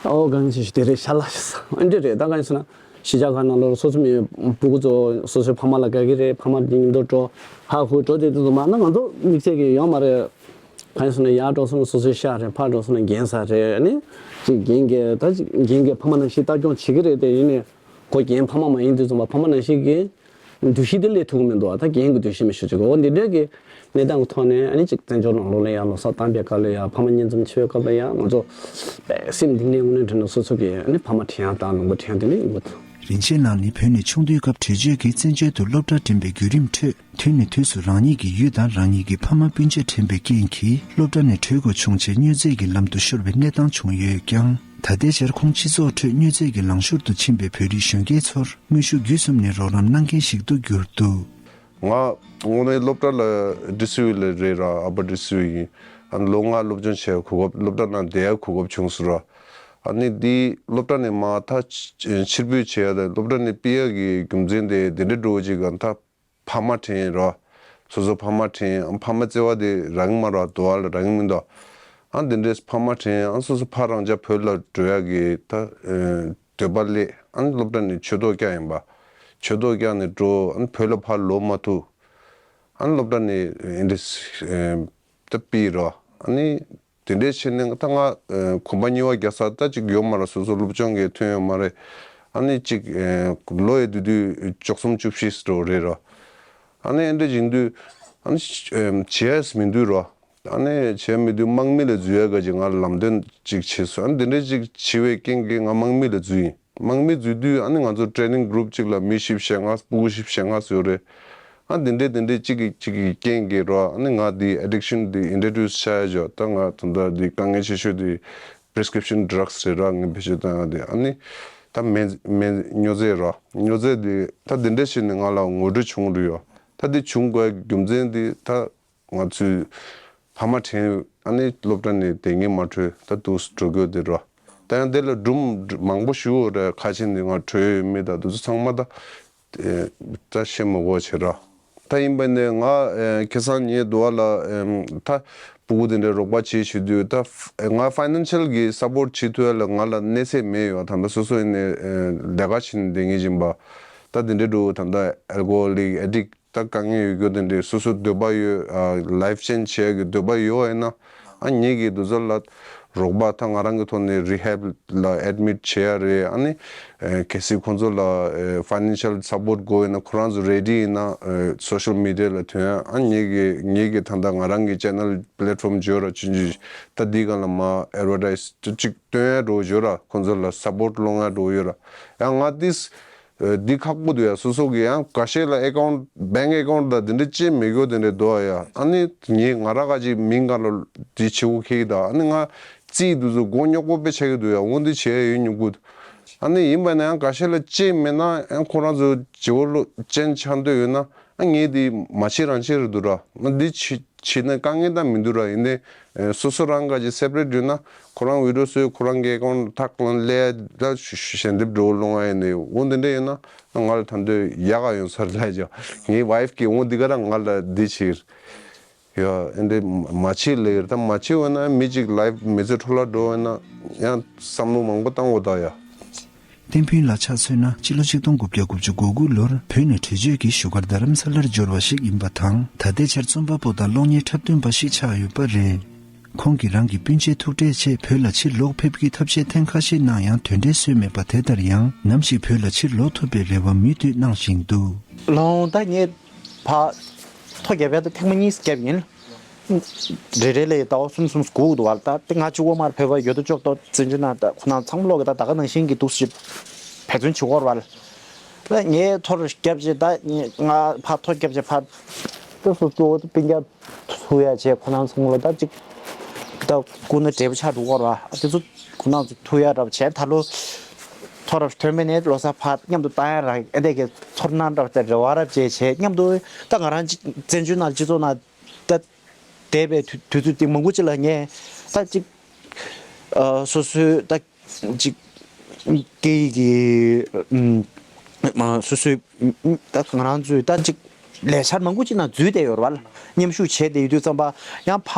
ཨོ་གང་ཞིག་དེ་རེད་ཤ་ལ་ཤ་ས་འོན་འདྲ་རེད། ད་གང་ཞིག་ན་གཞིས་ཆགས་ཁག་ནང་ལོགས་སོ་སོ་མི་སྤུ་གུ་ཚོ་སོ་སོའི་ཕ་མ་ལ་དགའ་གི་རེད། ཕ་མ་དེ་ཉིན་དུ་འགྲོ་ཧ་ཧུ་འགྲོ་དེ་དུས་ཙམ་པ་ན་ང་ཚོ་དམིགས་བསལ་གྱི་ཡོད་མ་རེད། གང་ཡིན་ཟེར་ན་ཡར་འགྲོ་སོང་ན་སོ་སོའི་ཤ་རེད། ཕར་འགྲོ་སོང་ན་རྒན་ཟ་རེད། ཨ་ནི་ཅིག་རྒན་གྱིས་ད་ཅིག་རྒན་གྱིས་ཕ་མ་ནང་བཞིན་ལྟ་སྐྱོང་བྱེད་ཀྱི་རེད་དེ། ཡིན་ནའི་ཁོ་རྒན་ཕ་མ་མ་ཡིན་དུས་ཙམ་པ་ཕ་མ་ནང་བཞིན་གྱི་འདུ་ཤེས་དེ་སླེབས་ཐུབ་ཀྱི་མི་འདུག་ད་རྒན་གྱི་འདུ་ཤེས་མི་ཤོར་ཅིག་འོ་འདི་འདྲའི་གི་གནས་སྟངས་ཀྱི་ཐོག་ནས་ཨ་ནི་ཅིག་བཙན་བྱོལ་ནང་ལོགས་ལ་ཡང་ལོ་གསར་བཏང་པའི་སྐབས་ལ་ཡང་ཕ་མ་མཉེས་འཛོམས་བྱེད་པའི་སྐབས་ལ་ཡང་ང་ཚོ་དཔེ་སེམས་གཏིང་ནས་དངོས་གནས་དྲང་གནས་སོ་སོ་གི་ཨ་ནི་ཕ་མ་དྲན་ཡག་དང་ལུང་པ་དྲན་ཡག་དེ་འདྲ་ཡོད་འདུག་རིན་ཆེན་ལགས་ནི་བོད་ནས་ཆུང་དུས་སྐབས་བྲོས་བྱོལ་གྱིས་བཙན་བྱོལ་དུ་སློབ་གྲྭ་འགྲིམ་པའི་བརྒྱུད་རིམ་ཁྲོད། དུས་ནས་དུས་སུ་རང་ཉིད་ཀྱི་ཡུལ་དང་རང་ཉིད་ཀྱི་ཕ་མ་སྤུན་མཆེད་དྲན་པའི་རྐྱེན་གྱིས་སློབ་གྲྭ་ནས་བྲོས་དགོས་བྱུང་བྱས་མྱོས་རྫས་ཀྱི་ལམ་དུ་ཤོར་བའི་གནས་སྟངས་བྱུང་ཡོད་ཀྱང་། ད་ལྟའི་ཆར་ཁོང་སྤྱི་ཚོགས་ཁྲོད་མྱོས་རྫས་ཀྱི་ལངས་ཕྱོགས་སུ་ཕྱིན་པའི་བོད་རིགས་གཞོན་སྐྱེས་ཚོར་དངོས་ཤུགས་བརྒྱུད་གསུམ་ནས་རོགས་རམ་གནང་མཁན་ཞིག་ཏུ་གྱུར་འདུག་ང་དངོས་གནས་སློབ་གྲྭ་ལ་ཌི་སི་ཝི་ལ་རེད་ར། ཨ་ཕ་ཌི་སི་ཝི་ཡིན། ཨ་ནི་ལོ་ལྔ་སློབ་སྦྱོང་བྱས་གོ་སྐབས་སློབ་གྲྭ་ནང་བསྡད་ཡག་གོ་སྐབས་བྱུང་སོང་ར། ཨ་ནི་འདི་སློབ་གྲྭ་ནས་མར་ད་ཕྱིར་འབུད་བྱེད་ཡག་དང་སློབ་གྲྭ་ནས་ཕུད་ཡག་གི་རྒྱུ་མཚན་དེ་དེ་འདྲ་འགྲོ་བ་ཅིག་ག་ད། ཕ་མ་དྲན་རོ། སོ་སོ་ཕ་མ་དྲན། ཨ་ཕ་མ་བརྩེ་བ་དེ་རག་གི་མ་རེད། དུ་བ་ལ་རག་གི་མི་འདུག་ཨ་འདི་འདྲས་ཕ་མ་དྲན། ཨ་སོ་སོ་ཕ་རང་ཅག་བོད་ལ་འགྲོ་ཡག་གི་ད་འདོད་པ་སླེབས། ཨ་སློབ་གྲྭ་ནས་ཆོས་ཐོག་བཀྱག་ཡིན་པ། ཆོས་ཐོག་བཀྱག་ནས་འགྲོ། ཨ་བོད་ལ་ཕར་ལོག་མ་ཐུབ། ཨ་སློབ་གྲྭ་ནས་འདི་འདྲས་ད་ཕུད་རོ། ཨ་ནི། དེ་འདྲའི་ཕྱིར་ནས་ད་ང་གོམ་པ་རྙིང་བ་རྒྱག་ས་ད་ཅིག་ཡོད་མ་རེད། སོ་སོ་སློབ་སྦྱོང་གི་ཐོན་ཡོད་མ་རེད། ཨ་ནི་ཅིག་ལོ་ཡི་དུས་དུས་བཅུ་གསུམ་བཅུ་བཞི་ཙམ་རེད་རོ། ཨ་ནི་ཨེ་འདྲ་ཡིན་དུས་ཨ་ནི་བྱས་མི་འདུག་རོ། ཨ་ནི་བྱས་མི་འདུག་དམག་མི་ལ་འཛུལ་ཡ་ག་ཅིག་ང་ལ་ལམ་སྟོན་ཅིག་བྱས་སོང་། ཨ་ནི་དེ་འདྲ་ཅིག་བྱས་པའི་རྐྱེན་གྱིས་ང་དམག་མི་ལ་འཛུལ་ཡིན། དམག་མི་འཛུལ་དུས་ཨ་ནི་ང་ཚོ་ཊེ་རེ་ནིང་གུ་རུབ་གཅིག་ལ་མི་བཞི་བཅུ་ཞེ་ལྔ་སྤུ་གུ་བཞི་བཅུ་ཞེ་ལྔ་ཙམ་ཡོད་རེད། ཨ་འདི་འདྲའི་འདི་འདྲའི་གཅིག་གིས་གཅིག་གིས་རྐྱེན་གྱིས་རོ། ཨ་ནི་ང་འདི་ཨེ་ཌིག་ཤན་འདི་ཨིན་ཊྲོ་ཌིའུ་སི་བྱ་ཡ་ཅོ། ད་ང་ད་ལྟ་འདི་དཀའ་ངལ་ཆེ་ཤོས་འདི་པི་རི་སི་ཀི་རིབ་ཤན་ཌྲག་སི་རེད་ར། ངས་བེད་སྤྱོད་བཏང་ཡ་འདི་ཨ་ནི་ད་མེ་མེ་མྱོས་རྫས་རོ། མྱོས་རྫས་འདི་ད་འདི་འདྲ་བྱས་ནས་ང་ལ་ངོ་སྤྲོད་བྱུང་རེད་ཡོ། ད་འདི་བྱུང་དགོས་རྒྱུ་མཚན་འདི་ད། ང་ཚོས་ ཕ་མ་དྲན་ཨ་ནི་སློབ་གྲྭ་ནས་དེ་ངས་མ་འཕྲོད་ད་དུ་འགྲོ་དགོས་དེ་ར། ད་ཡང་དེ་ལ་སྒྲུང་མང་པོ་ཞུ་རེད། ཁ་ཆེ་ནས་ང་བྲོས་ཡོད་མེད་ད་དུ་ཚོ་ཚང་མ་ད་ད་བཤད་མ་དགོས་བྱེད་ར། ད་ཡིན་པ་ནས་ང་ཁ་སང་ཉེ་དུ་བ་ལ་ད་སྤུ་གུ་དེ་འདྲའི་རོགས་པ་བྱེད་བྱེད་དུས་ད་ང་ཕའི་ནན་ཤལ་གྱི་སབ་པོར་བྱེད་ཐུབ་ཡ་ལ་ང་ལ་གནས་ཚད་མེད་ཡོད། ད་ལྟ་སོ་སོ་ཡིན་ནས་ལས་ཀ་བྱེད་ནས་བསྡད་ངེས་བཞིན་པ་ད་དེ་འདྲའི་འགྲོ་ད་ལྟ་ཨལ་ཀོ་ཧོ་ལིག་ཨེ་ཌིག་ད་དཀའ་ངལ་ཡོད་རྒྱུ་དེ་འདྲའི་སོ་སོ་འདོད་པ་ཡོད། ཨ་ལའིཕ་ཅེན་ཇི་བྱེད་ཡ་གི་འདོད་པ་ཡོད་ཡིན་ན་ཨ་ངེད་ཀྱི་དུས་ཚོད་ལ་རོགས་པ་ད་ང་རང་གི་ཐོག་ནས་རི་ཧེབ་ལ་ཨེ་ཌི་མིཊ་བྱེད་ཡ་རེད། ཨ་ནི་ཨེ་གལ་སྲིད་ཁོང་ཚོ་ལ་ཨེ་ཕའི་ནན་ཤལ་སབ་པོར་དགོས་ཡིན་ན་ཁོ་རང་ཚོ་རེ་ཌི་ཡིན་ན་ཨེ་སོ་ཤལ་མི་ཌི་ཡ་ལ་ཐོན་ཡ། ཨ་ངེད་ཀྱི་ངེད་ཀྱི་ད་ལྟ་ང་རང་གི་ཅེ་ནལ་པི་ལེཊ་ཕོམ་བརྗོད་ར་ཆུང་ཆུང་ད་འདི་སྒང་ལ་མ་ཨེ་ཌ་ཝར་ཊའིཛ་ཅིག་སྟོན་ཡ་འགྲོ་བརྗོད་ར་ཁོང་ཚོ་ལ་སབ་པོར་སློང་ཡ་འགྲོ་ཡོད་ར། ཡང་ང་ཏིས་འདི་ཁག་པོ་འདུག་ཡ། སོ་སོ་གི་ཡང་འགའ་ཤས་ལ་ཨེ་ཀའུན་ཊི་བེང་ཨེ་ཀའུན་ཊི་དང་འདི་འདྲ་ཅིག་མེད་རྒྱུ་དེ་འདྲ་འདུག་ཡ། ཨ་ནི་ངས་ང་རང་ག་ཅིག་མིང་ག་ལ་འདི་བྱེད་དགོས་ཁེལ་གི་ད། ཨ་ནི་ང་རྩིས་འདི་ཚོ་མགོ་རྙོག་པོ་དཔེ་ཆགས་ཀྱི་འདུག་ཡ། འོ་འདི་བྱས་ཡོད་མྱོང་གི་འདུག། ཨ་ནི་ཡིན་པ་ན་ཡང་འགའ་ཤས་ལ་ཅིག་མེད་ན་ཡང་ཁོ་རང་ཚོ་བྱེད་པོ་ལོ་ཅན་ཆགས་འདོད་ཡོད་ན་ཨ་ངས་འདི་མ་བྱེད་རང་བྱེད་རེད་འདུག་ར། མ་འདི་བྱེད་བྱེད་ན་དཀའ་ངལ་ད་མི་འདུག་ར། ཡིན་ནའི་སོ་སོ་རང་ག་ཅིག་སེ་པ་རེཊ་ཡོད་ན་ཁོ་རང་ཝི་ཌི་ཡོ་བཟོས་ཁོ་རང་གི་ཨེ་ཀའུན་ཊི་ཐག་ལ་ལས་ད་ཞལ་འདེབས་འགྲོ་ལོང་ཨ་ཡིན་ནའི་འོ་འདི་འདྲ་ཡོད་ན་ང་ལ་ད་འདོད་ཡག་ག་ཡོང་ས་རེད་ལ་ཅོ། ངའི་ཝའིཕ་གིས་འོ་འདི་ག་རང་ང་ལ་འདི་བྱེད་ཡ། ཨེ་འདྲ་མ་བྱེད་ལེ་ཡོད་ད་མ་བྱེད་འོ་ན་མི་གཅིག་ལའིཕ་མི་ཚེ་འཕྲོ་བརླག་འགྲོ་འོ་ན་ཡང་བསམ་བློ་མང་པོ་བཏང་དགོས་ད་ཡ། བསྟན་ཕུན་ལགས་ཆ་མཚོན་ན་སྤྱི་ལོ་ཆིག་སྟོང་དགུ་བརྒྱ་དགུ་བཅུ་གོ་དགུ་ལོར་བོད་ནས་བྲོས་བྱོལ་གྱིས་བཞུགས་སྒར་རྡ་རམ་ས་ལར་འབྱོར་བ་ཞིག་ཡིན་པ་དང་། ད་ལྟའི་ཆར་རྩོམ་པ་པོ་དང་གློག་བརྙན་འཁྲབ་སྟོན་པ་ཞིག་ཆགས་ཡོད་པ་རེད། ཁོང་གིས་རང་གི་སྤུན་མཆེད་ཐུག་འཕྲད་ཆེད་བོད་ལ་ཕྱིར་ལོག་ཕེབས་རྒྱུའི་ཐབས་ཤེས་ཐེངས་ཁ་ཤས་གནང་ཡང་དོན་འབྲས་སོན་མེད་པ། དེ་ལྟར་ཡང་ནམ་ཞིག་བོད་ལ་ཕྱིར་ལོག་ཐུབ་པའི་རེ་བ་མུ་མཐུད་གནང་བཞིན་འདུག། ལོང་ད་ངས་ཕ་ཐོ་རྒྱབ་ཡ་ད་ཐེངས་མ་གཉིས་རྒྱབ་ཡིན། རེ་རེ་ལ་ཟླ་བ་གསུམ་གསུམ་སྒུག་འདུག་བ་ལ། ད་དེ་ང་གཅིག་པོ་མར་བོད་པ་ཡོད་དོ་ཅོག་ཏོ་བཙན་བྱོལ་ནང་ད་ཁོ་ན་ཚང་མ་ལོག་གི་ད་ད་ག་ནང་བཞིན་གྱི་འདུག་ཞེས་འབད་བརྩོན་བྱེད་དགོས་རེད་བ་ལ། ད་ངས་ཐོ་རུ་རྒྱབ་བྱས་ད་ངས་ང་ཕར་ཐོ་རྒྱབ་བྱས་ཕར་ད་སོ་སོ་སྤུན་ཀྱག་ཐུག་ཡ་བྱས་ཁོ་ན་ཚང་མ་ལ་ད་ཅིག་ད་སྐུ་ན་བགྲེས་པོ་ཆགས་འགྲོ་གི་རེད་བ། དེ་ཚོ་ཁོ་ན་ཚོ་ཐུག་ཡ་འདྲ་བ་བྱས་ད་ལོ་ཐོ་རུ་ཐོན་མེད་ནས་ལོ་གསར་ཕར་མཉམ་དུ་བཏང་ཡ་ར་ཨེ་འདྲས་ཀྱི་ཚོར་སྣང་འདྲ་བ་དེ་རེ་བ་ར་བྱས་བྱས་མཉམ་དུ་ད་ང་རང་ཅིག་བཙན་བྱོལ་ནང་སྤྱི་ཚོགས་ནང་ད། འདས་པའི་དུས་དུས་ཚོད་དེ་མང་པོ་ཅིག་ལ་ངས་ད་ཅིག་ཨ་སོ་སོའི་ད་ཅིག་སྐད་ཡིག་གི་ཨུམ་མ་སོ་སོའི་ཨུམ་ད་ང་རང་ཚོའི་ད་ཅིག་ལས་འཆར་མང་པོ་ཅིག་ནང་འཛུལ་བསྡད་ཡོད་རེད་བ་ལ། མཉམ་ཞུགས་བྱས་བསྡད་ཡོད་དུས་ཙམ་པ་ཡང་ཕ་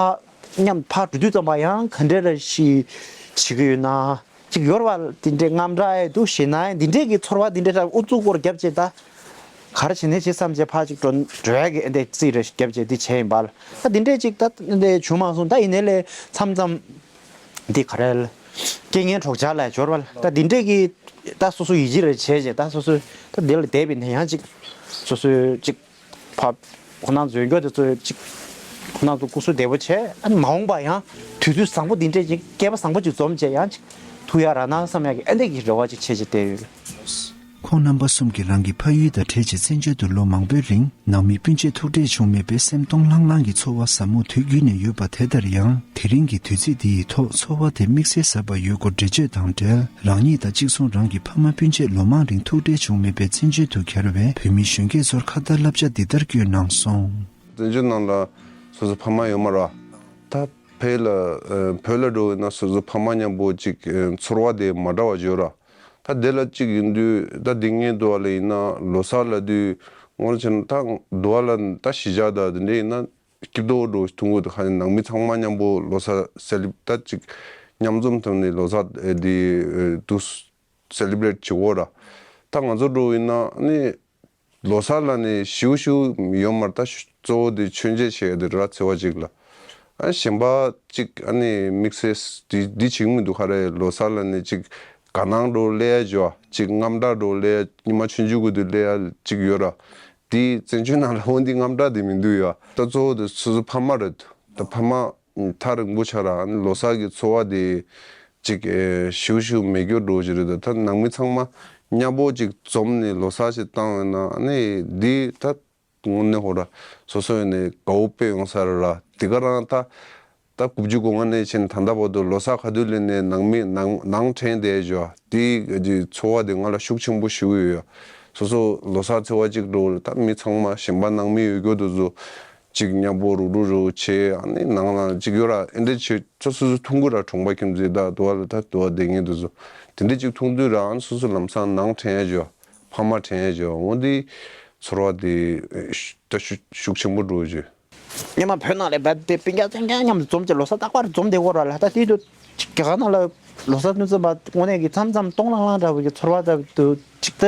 མཉམ་ཕར་འགྲོ་དུས་ཙམ་པ་ཡང་ག་འདྲ་ར་ཞིག་བྱེད་ཀྱི་ཡོད་ན། ཅིག་ཡོད་རེད་བ། དེ་འདྲའི་དངངས་སྐྲག་ཡང་འདུག་ཞེད་སྣང་ཡང་འདི་འདྲའི་གི་ཚོར་བ་འདི་འདྲའི་ར་ཨུ་ཚུགས་སྐོར་རྒྱབ་བྱས་ད། ག་རེ་བྱེད་ནས་བྱེད་བསམ་བྱས་ཕར་ཅིག་འགྲོ་འགྲོ་ཡ་གི་ཨེ་འདྲའི་རྩིས་རེ་རྒྱབ་བྱས་འདི་བྱས་ཡིན་པ་ལ། ད་འདི་འདྲའི་ཅིག་ད་ཨེ་འདྲའི་བྱུང་མ་སོང་། ད་ཡིན་ནའི་ལས་མཚམས་མཚམས་འདི་ག་རེ་ལ་རྐྱེན་ངན་གྲོགས་ཆགས་ལ་འབྱོར་བ་ལ། ད་འདི་འདྲའི་གི་ད་སོ་སོ་ཡིད་ཆེས་རེ་བྱས་བྱས་ད་སོ་སོ་ད་འདི་ལ་བསྡད་པའི་ནས་ཡང་ཅིག་སོ་སོའི་ཅིག་ཕ་ཁོ་ན་འཛོལ་འགྱོ་དེ་ཚོ་ཅིག་ཁོ་ན་ཚོ་སྐུ་གཟུགས་བདེ་པོ་བྱས། ཨ་ནི་མ་འོངས་པ་ཡང་དུས་ཚོད་བཟང་པོ་འདི་འདྲས་ཅིག་སྐལ་པ་བཟང་པོ་ཅིག་འཛོམས་བྱས་ཡང་ཅིག་ཐུག་ཡ་རག་ན་བསམ་ཡ་གི་ཨ་འདྲས་ཀྱི་རེ་བ་ཅིག་བྱས་བྱས་བསྡད་ཡོད། ཁོང་རྣམ་པ་གསུམ་གྱིས་རང་གི་ཕ་ཡུལ་དང་བྲལ་རྗེས་བཙན་བྱོལ་དུ་ལོ་མང་པོའི་རིང་ནང་མི་སྤུན་མཆེད་ཐུག་འཕྲད་བྱུང་མེད་པས་སེམས་སྟོང་ལྷང་ལྷང་གི་ཚོར་བ་ཟབ་མོ་དུས་རྒྱུན་ནས་ཡོད་པ། དེ་ལྟར་ཡང་དེ་རིང་གི་དུས་ཚིགས་འདི་ཡི་ཐོག་ཚོར་བ་དེ་དམིགས་བསལ་ཟབ་པ་ཡོད་སྐོར་འགྲེལ་བརྗོད་དང་འབྲེལ། རང་ཉིད་དང་གཅིག་མཚུངས་རང་གི་ཕ་མ་སྤུན་མཆེད་ལོ་མང་རིང་ཐུག་འཕྲད་བྱུང་མེད་པའི་བཙན་བྱོལ་དུ་གྱར་བའི་བོད་མི་གཞོན་སྐྱེས་ཚོར་ཁ་ཏ་བསླབ་བྱ་འདི་ལྟར་བསྐྱོན་གནང་སོང་། བཙན་བྱོལ་ནང་ལ་སོ་སོ་ཕ་མ་ཡོད་མ་རེད། ད་ཕ་ཡུལ་ལ་བོད་ལ་འགྲོ་ཡོད་ན་སོ་སོ་ཕ་མ་མཉམ་པོ་ཅིག་ཚོར་བ་དེ་མ་འདྲ་བ་ཡོད་རེད། ད་དེ་ལ་ཅིག་ཡིན་དུས་ད་འདི་ངའི་འདུག་བ་ལ་ཡིན་ན་ལོ་གསར་ལ་དུས་སྔོན་ཆད་ད་འདུག་བ་ལ་ད་གཞིས་ཆགས་ད་དེ་འདྲ་ཡིན་ན། སྐྱིད་པོ་འགྲོ་ཐུང་གོ་དུ་ཁ་ནང་མི་ཚང་མ་མཉམ་པོ་ལོ་གསར་སེ་ལི་ད་ཅིག་མཉམ་འཛོམས་ཐོག་ནས་ལོ་གསར་འདི་དུ་སེ་ལི་བྷི་རེཊ་བྱེད་གོ་ར། ད་ང་ཚོ་འགྲོ་ཡིན་ན་ནི་ལོ་གསར་ལ་ནི་ཞིའུ་ཞིའུ་ཡོད་མ་རེད། ད་གཙོ་བོ་དེ་མཆོད་མཇལ་བྱེད་ཡ་དེ་ར་ཚེས་པ་གཅིག་ལ། ཨ་གཞན་པ་ཅིག་ཨ་ནི་དམིགས་བསལ་འདི་འདི་བྱེད་ཀྱི་མི་འདུག་ག་རེ། ལོ་གསར་ལ་ནི་ཅིག་དགའ་སྣང་འགྲོ་སླེབས་ཡ་ཅིག་དངངས་སྐྲག་འགྲོ་སླེབས་ཡ་ཉི་མ་ཆུང་ཆུང་གི་དུས་སླེབས་ཡ་ཅིག་ཡོད་ར། དེ་བཙན་བྱོལ་ནང་ལ་འོ་འདི་དངངས་སྐྲག་དེ་མི་འདུག་ཡ། ད་གཙོ་བོ་དེ་སོ་སོ་ཕ་མ་རེད། ད་ཕ་མ་ཐག་རིང་པོ་ཆགས་ར་ལོ་གསར་གྱི་ཚོར་བ་དེ་ཅིག་ཨེ་ཞིའུ་ཞིའུ་མེད་རྒྱུ་འགྲོ་གི་རེད། ད་ནང་མི་ཚང་མ་མཉམ་པོ་ཅིག་འཛོམས་ནས་ལོ་གསར་ཞིག་བཏང་ཡོད་ན་ནི་འདི་ད་དངོས་གནས་ཧོ་ར་སོ་སོ་ཡིན་ནས་དགའ་བོ་དཔེ་ཡོང་ས་རེད་ར། དེ་ག་རང་ད། ད་དགུ་བཅུ་གོ་ལྔ་ནས་ཕྱིན་ད་ལྟ་བར་དུ་ལོ་གསར་ག་དུས་སླེབས་ནས་ནང་མི་ནང་ནང་དྲན་བསྡད་ཡོད། དེ་གི་ཚོར་བ་དེ་ང་ལ་ཤུགས་ཆེན་པོ་ཞིག་ཡོད། སོ་སོ་ལོ་གསར་ཚེས་པ་གཅིག་འགྲོ་ལ་ད་མི་ཚང་མ་གཞན་པ་ནང་མི་ཡོད་རྒྱུ་དེ་ཚོ་ གཅིག་མཉམ་པོ་རུག་རུག་རུག་བྱས། ཨ་ནི་ནང་ལ་གཅིག་ཡོད་ར། ཨེ་འདྲ་བྱས་ཚོ་སོ་སོ་མཐོང་གི་ར། གྲོང་པ་ཁྱིམ་མཚེས་ད་དུ་བ་ལ་ད་དུ་བ་བསྡད་མཁན་དེ་ཚོ་དེ་འདྲ་གཅིག་མཐོང་དུས་ར། ཨ་ནི་སོ་སོ་ལམ་སང་ནང་དྲན་ཡ་བྱོས། ཕ་མ་དྲན་ཡ་བྱོས། འོ་འདི་ཚོར་བ་དེ་ད་ཤུགས་ཤུགས་ཆེན་པོ་འགྲོ་བྱོས། སྔོན་མ་བོད་ནང་ལ་བབས་ཏེ་སྤུན་ཀྱག་ཚན་ཀྱང་མཉམ་དུ་འཛོམས་ཏེ་ལོ་གསར་རྟག་པར་འཛོམས་བསྡད་ཡོད་ར་ལ། ད་དེ་དུས་རྒྱ་གར་ནང་ལ་ལོ་གསར་སྟོན་ཙམ་པ་དངོས་གནས་ཀྱི་མཚམས་མཚམས་སྟོང་ལྷང་ལྷང་འདྲ་བོ་གི་ཚོར་བ་འདྲ་བོ་ཅིག་ད་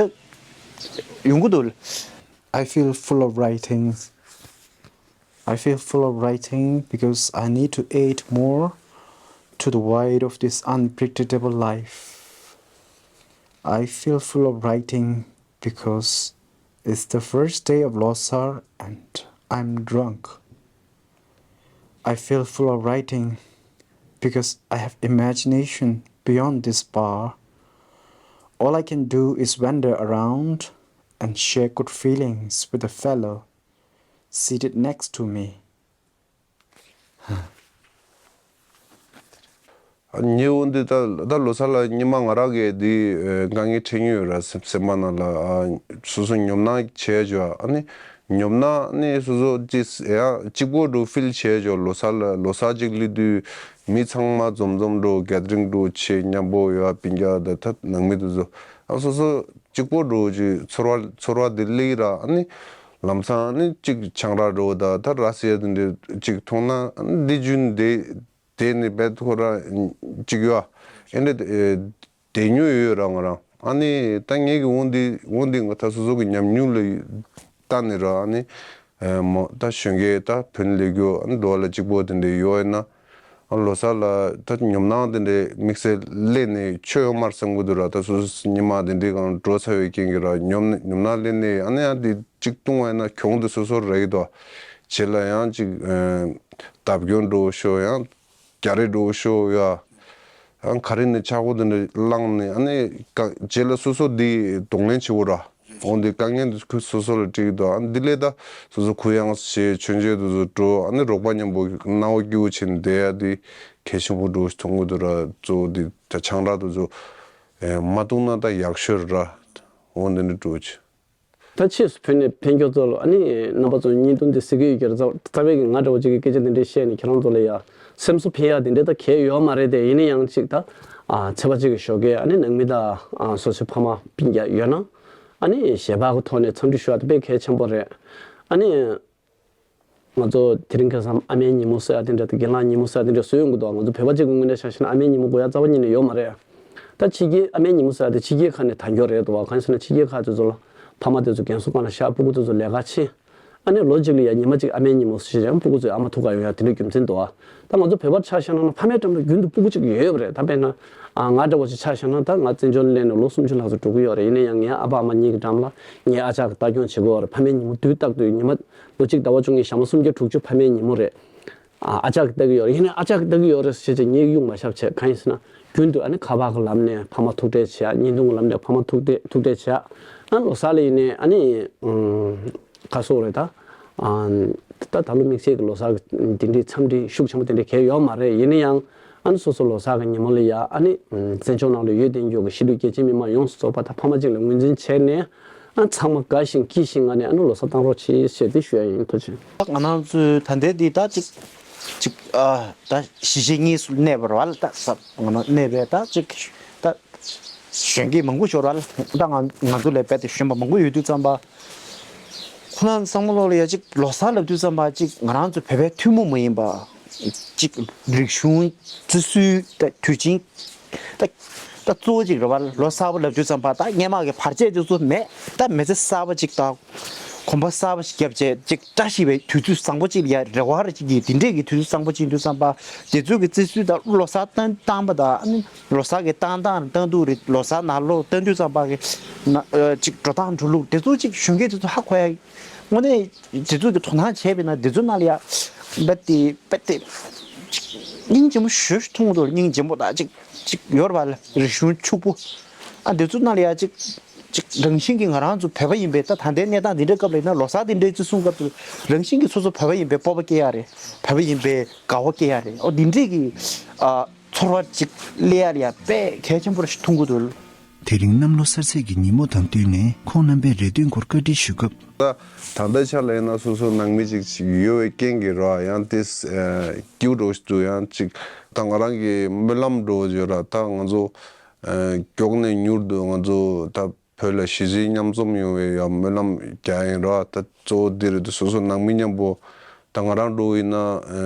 ཡོང་གི་འདུག I feel full of writing. I feel full of writing because I need to add more to the weight of this unpredictable life. I feel full of writing because it's the first day of Losar and I'm drunk. I feel full of writing because I have imagination beyond this bar. All I can do is wander around and share good feelings with a fellow seated next to me. ཉེ་འོ་འདི་ད་ད་ལོ་གསར་ལ་ཉི་མ་ང་རང་གིས་འདི་དཀའ་ངལ་འཕྲད་མྱོང་ཡོད་ར། སེམས་སེམས་པ་ནང་ལ་སོ་སོ་ཉོབ་སྣང་བྱས་བྱོས། ཨ་ནི་ཉོབ་སྣང་ནི་སོ་སོ་ཅི་ཡང་གཅིག་པོ་འགྲོ་ཕིལ་བྱས་བྱོས། ལོ་གསར་ལ་ལོ་གསར་ཅིག་སླེབས་དུས་མི་ཚང་མ་འཛོམས་འཛོམས་འགྲོ། གེ་དི་རིང་འགྲོ་བྱས། མཉམ་པོ་ཡོད། སྤུན་ཀྱག་ད་ད་ནང་མི་དེ་ཚོ་ཨ་སོ་སོ་གཅིག་པོ་འགྲོ་ཅིག་ཚོར་བ་ཚོར་བ་དེ་སླེབས་ར། ཨ་ནི་ལམ་སང་ཨ་ནི་གཅིག་ཆང་རག་འགྲོ་ད་ད་ར་སི་ཡ་དེ་འདྲ་གཅིག་མཐོང་ན་ཨ་ནི་འདི་རྒྱུན་དེ་དེ་ནི་བེད་ཁོ་ར་གཅིག་ཡོད། ཨེ་འདྲ་དེ་ཉོ་ཡོད་ར་ང་རང་། ཨ་ནི་ད་ངེད་ཀྱི་འོང་འདི་འོང་འདི་ང་ད་སོ་སོ་གི་ཉམས་མྱོང་ལ་ལྟ་ནི་ར། ཨ་ནི་མོ་ད་གཞོན་སྐྱེས་ད་བོད་ལས་རྒྱུ་ཨ་ནི་འགྲོ་བ་ལ་གཅིག་པོ་དེ་འདྲ་ཡོད་ཡིན་ན། ཨ་ལོ་གསར་ལ་ད་ཉོབ་སྣང་དེ་འདྲའི་དམིགས་བསལ་སླེབས་ནས་ཆོ་ཡོད་མར་བསམ་གི་འདུག་ར། ད་སོ་སོ་ཉི་མ་དེ་འདྲའི་སྒང་འགྲོ་ཚར་བའི་རྐྱེན་གྱིས་ར་ཉོབ་ཉོབ་སྣང་སླེབས་ནས། ཨ་ནི་ཨ་འདི་གཅིག་བཏུང་བ་ཡིན་ན་གྱོང་དེ་སོ་སོར་རག་གི་འདུག་རྗེས་ལ་ཡང་གཅིག་ལྡབ་སྐྱོར་འགྲོ་ཤོག་ཡང་རྒྱ་རེ་འགྲོ་ཤོག་ཡ། ཡང་ག་རེ་ནས་ཆག་སྒོ་དེ་འདྲ་བསླངས་ནས། ཨ་ནི་ཀ་རྗེས་ལ་སོ་སོ་འདི་གདོང་ལེན་བྱེད་དགོས་ར། འོ་འདི་དཀའ་ངལ་འདི་ཁོ་སོ་སོ་ལ་འཕྲད་ཀྱི་འདུག་ཨ་འདི་ལས་ད་སོ་སོ་གུ་ཡངས་བྱས་མཆོད་མཇལ་དུ་ཚོ་འགྲོ། ཨ་ནི་རོགས་པ་མཉམ་པོ་སྣང་བ་སྐྱིད་པོ་བྱས་ནས་བསྡད་ཡ་འདི་གལ་ཆེན་པོ་འགྲོ་མཐོང་གི་འདུག་ར། གཙོ་བོ་འདི་ད་ཆང་རག་དུ་ཚོ་མ་བཏུང་ན་ད་ཡག་ཤོས་ར། འོ་འདི་འདྲ་འགྲོ་ཆེ། ད་ཕྱིས་སུ་བོད་ནས་ཕེབས་མཁན་ཚོ་ལ་ཨ་ནི་རྣམ་པ་ཚོ་བརྙན་ཐུང་འདི་གཟིགས་ཀྱི་ཡོད་ཀྱི་རེད། རྩ་བའི་གི་ང་འདྲ་བོ་ཅིག་གི་སྐད་ཆ་འདི་འདྲའི་བཤད་ནས་ཁྱེད་རང་ཚོ་ལ་ཡ་སེམས་གསོ་ཕན་ཡ་འདི་འདྲའི་ད་གལ་ཡོད་མ་རེད་དེ། ཡིན་ན་ཡང་ཅིག་ད་ཨ་ཚེས་པ་གཅིག་གི་ཞོགས་ཀས་ཨ་ནི་ནང་མི་དང་ཨ་སོ་སོའི་ཕ་མ་སྤུན་ཀྱག་ཡོད་ན་ཨ་ནི་ཞལ་པར་གི་ཐོག་ནས་འཚམས་འདྲི་ཞུ་ཡ་དེ་དཔེ་གལ་ཆེན་པོ་རེད། ཨ་ནི་ང་ཚོ་དེ་རིང་ཁ་སང་ཨ་མའི་ཉིན་མོ་ཟེར་ཡ་དེ་འདྲ་དང་རྒན་ལགས་ཉིན་མོ་ཟེར་ཡ་དེ་འདྲ་བཟོས་ཡོང་གི་འདུག་ང་ཚོ་བོད་པ་གཅིག་གི་ངོས་ནས་ཆ་བཞག་ན་ཨ་མའི་ཉིན་མོ་དགོས་ཡ་རྩ་བ་ཉིད་ནས་ཡོད་མ་རེད། ད་ཕྱི་རྒྱལ་ཨ་མའི་ཉིན་མོ་ཟེར་ཡ་དེ་ཕྱི་རྒྱལ་ཁག་ནས་དར་མགྱོགས་རེད་འདུག་བ། གང་ཡིན་ཟེར་ན་ཕྱི་རྒྱལ་ཁག་དེ་ཚོ་ལ་ཕ་མ་དེ་ཚོ་རྒན་གསོ་ཁང་ལ་བཞག་སྤུ་གུ་དེ་ཚོ་ལས་ཀ་བྱེད། ཨ་ནི་ལོ་གཅིག་ལ་ཡ་ཉི་མ་གཅིག་ཨ་མའི་ཉིན་མོ་ཟེར་བྱས་ཀྱང་སྤུ་གུ་ཚོའི་ཨ་མ་ཐུག་ག་ཡོང་ཡ་དེ་འདྲའི་རྒྱུ་མཚན་འདུག་བ། ད་ང་ཚོ་བོད་པར་ཆ་བཞག་ན་ཕ་མའི་འགྲམ་དུ་རྒྱུན་དུ་སྤུ་གུ་གཅིག་ཡོད་ཡོད་པ་རེད། ད་དཔེར་ན་ང་འདྲ་བོ་ཅིག་ཆ་བཞག་ན་ད་ང་བཙན་བྱོལ་སླེབས་ནས་ལོ་སུམ་ཅུ་ལྷག་ཙམ་འགྲོ་གི་ཡོད་རེད། ཡིན་ན་ཡང་ངའི་ཨ་ཕ་ཨ་མ་གཉིས་ཀྱི་འགྲམ་ལ་ངའི་ཨ་ཅག་གིས་ལྟ་སྐྱོང་བྱེད་ཀྱི་ཡོད་རེད། ཕ་མའི་ཉིན་མོ་དུས་རྟག་ཏུ་ཉི་མ་ལོ་གཅིག་ཟླ་བ་བཅོ་ལྔའི་ཞག་མ་སུམ་བརྒྱ་དྲུག་ཅུ་ཕ་མའི་ཉིན་མོ་རེད། ཨ་ཅག་གིས་ལྟ་གི་ཡོད་རེད། ཡིན་ནའི་ཨ་ཅག་གིས་ལྟ་གི་ཡོད་རེད་ཟེར་བྱས་ངས་གཡུག་མ་བཞག་བྱས། གང་ཡིན་ཟེར་ན་རྒྱུན་དུ་ཨ་ནི་ཁ་པར་གྱི་ལམ་ནས་ཕ་མ་ཐུག་འཕྲད་བྱས། བརྙན་ཐུང་གི་ལམ་ནས་ཕ་མ་ཐུག་འཕྲད་ཐུག་འཕྲད་བྱས། ཨ་ལོ་གསར་ལ་ཡིན་ནའི་ཨ་ནི་ཨུམ་ག་སོགས་རེད་ད། ཨ་ད་ད་ལོ་དམིགས་བསལ་གྱི་ལོ་གསར་གྱི་དེ་འདྲའི་འཚམས་འདྲི་ཤུགས་ཆེན་པོ་དེ་འདྲའི་གང་ཡང་ཡོད་མ་རེད། ཡིན་ན་ཡང་ཨ་ནི་སོ་སོ་ལོ་གསར་གྱི་ཉིན་མོ་ལ་ཡ་ཨ་ནི་ཨུམ་བཙན་བྱོལ་ནང་ལ་ཡོད་བསྡད་ཡོད་ཀྱི་གཞིས་ལུས་རྒྱ་ཆེ་མི་མང་ཡོངས་སུ་རྫོགས་པ་དང་ཕ་མ་གཅིག་ལ་ངོས་འཛིན་བྱས་ནས། ཨ་ཚང་མ་དགའ་ཞིང་སྐྱིད་ཞིང་ངང་ནས་ཨ་ནི་ལོ་གསར་བཏང་རོགས་གྱིས་ཞེས་དེ་ཞུ་ཡ་ཡིན། ཐུགས་རྗེ་ཆེ། ང་རང་ཚོའི་ད་ལྟའི་འདི་ད་ཅིག་ཅིག་ཨ་ད་གཞིས་བྱེས་གཉིས་སུ་གནས་པ་རེད་བ་ལ། ད་ས་ང་རང་གནས་པའི་ད་ཅིག་ད་གཞོན་སྐྱེས་མང་པོ་ཤོར་བ་ལ། ད་ང་ང་ཚོ་ལས་རྦད་དེ་གཞོན་པ་མང་པོ་ཡོད་དུས་ཙམ་པ། ཁོ་རང་བསམ་བློ་ལ་ཡ་ཅིག་ལོ་གསར་ལབ་དུས་ཙམ་པ་ཅིག་ང་རང་ཚོ་བོད་པའི་ཐུན་མོང་མ་ཡིན་པ་ཅིག་རིག་གཞུང་རྩི་སྲོལ་ད་དུས་ཆེན་ད་ད་གཙོ་བོ་ཅིག་རེད་བ། ལོ་གསར་པ་ལབ་དུས་ཙམ་པ་ད་སྔོན་མ་གི་བར་ཆད་དེ་ཚོ་མེད། ད་མི་ཚེ་གསར་པ་ཅིག་དང་གོམ་པ་གསར་པ་ཞིག་བརྒྱབ་བྱས་ཅིག་བཀྲ་ཤིས་པའི་དུས་ཚོད་བཟང་པོ་ཅིག་ལ་ཡ་རེ་བ་རེ་ཅིག་གིས་དེ་འདྲས་ཀྱི་དུས་ཚོད་བཟང་པོ་ཅིག་ཡིན་དུས་ཙམ་པ་དེ་ཚོ་གི་རྩི་སྲོལ་དང་ལོ་གསར་བཏང་བཏང་པ་དང་ཨ་ནི་ལོ་གསར་གི་བཏང་སྟངས་བཏང་དུས་རེད། ལོ་གསར་ནང་ལོགས་བཏང་དུས་ཙམ་པ་གི་ན་ཨ་ཅིག་འགྲོ་སྟངས་འགྲོ་ལུགས་དེ་ཚོ་ཅིག་གཞོན་སྐྱེས་དེ་ཚོ་ཧ་གོ་ཡ། དངོས་གནས་དེ་ཚོ་གི་དོ་སྣང་བྱས་པས་ན་དེ་ཚོ་ནང་ལ་ཡ་རྦད་དེ་རྦད་དེ་སྙིང་རྗེ་མོ་ཞེ་པོ་ཅིག་མཐོང་གི་འདུག་སྙིང་རྗེ་མོ་དང་ཅིག་ཅིག་ཡོད་རེད་བ་ལ། རིག་གཞུང་ཕྱུག་པོ། ཨ་དེ་ཚོ་ནང་ལ་ཡ་ཅིག་ཅིག་རང་བཞིན་གྱིས་ང་རང་ཚོ་བོད་པ་ཡིན་པས། ད་ད་ལྟའི་གནས་སྟངས་འདི་འདྲའི་སྐབས་ལ་ཡིན་ན་ལོ་གསར་འདི་འདྲའི་བརྩི་སྲུང་སྐབས་དུ་རང་བཞིན་གྱིས་སོ་སོ་བོད་པ་ཡིན་པའི་སྤོབས་པ་སྐྱེ་ཡ་རེད། བོད་པ་ཡིན་པའི་དགའ་བ་སྐྱེ་ཡ་རེད། ཨོ་འདི་འདྲས་ཀྱི་ཨ་ཚོར་བ་ཅིག་སླེབས་ཡ་ལ་ཡ་དཔེ་གལ་ཆེན་པོ་རེད་ཞེས་མཐོང་གི་འདུག་དེ་རིང་གནམ་ལོ་གསར་ཚེས་ཀྱི་ཉིན་མོ་དང་བསྟུན་ནས་ཁོང་རྣམ་པས་རེ་འདུན་སྐོར་བཀའ་འདྲི་ཞུས་སྐབས། ད་ད་ལྟའི་ཆ་ལ་ཡིན་ན་སོ་སོ་ནང་མི་ཅིག་ཅིག་ཡོད་པའི་རྐྱེན་གྱིས་ར་ཡང་དེ་སྐྱིད་འགྲོ་ཞིག་འདུག་ཡང་ཅིག་ད་ང་རང་གི་སྨོན་ལམ་འགྲོ་ཡོད་ར། ད་ང་ཚོ་མགྱོགས་ནས་མྱུར་དུ་ང་ཚོ་ད་བོད་ལ་གཞིས་བྱེས་མཉམ་འཛོམས་ཡོང་བའི་ཡང་སྨོན་ལམ་རྒྱག་ཡིན་ར། ད་གཙོ་བོ་འདི་རེད་འདུག་སོ་སོ་ནང་མི་མཉམ་པོ་ད་ང་རང་འགྲོ་ཡིན་ན་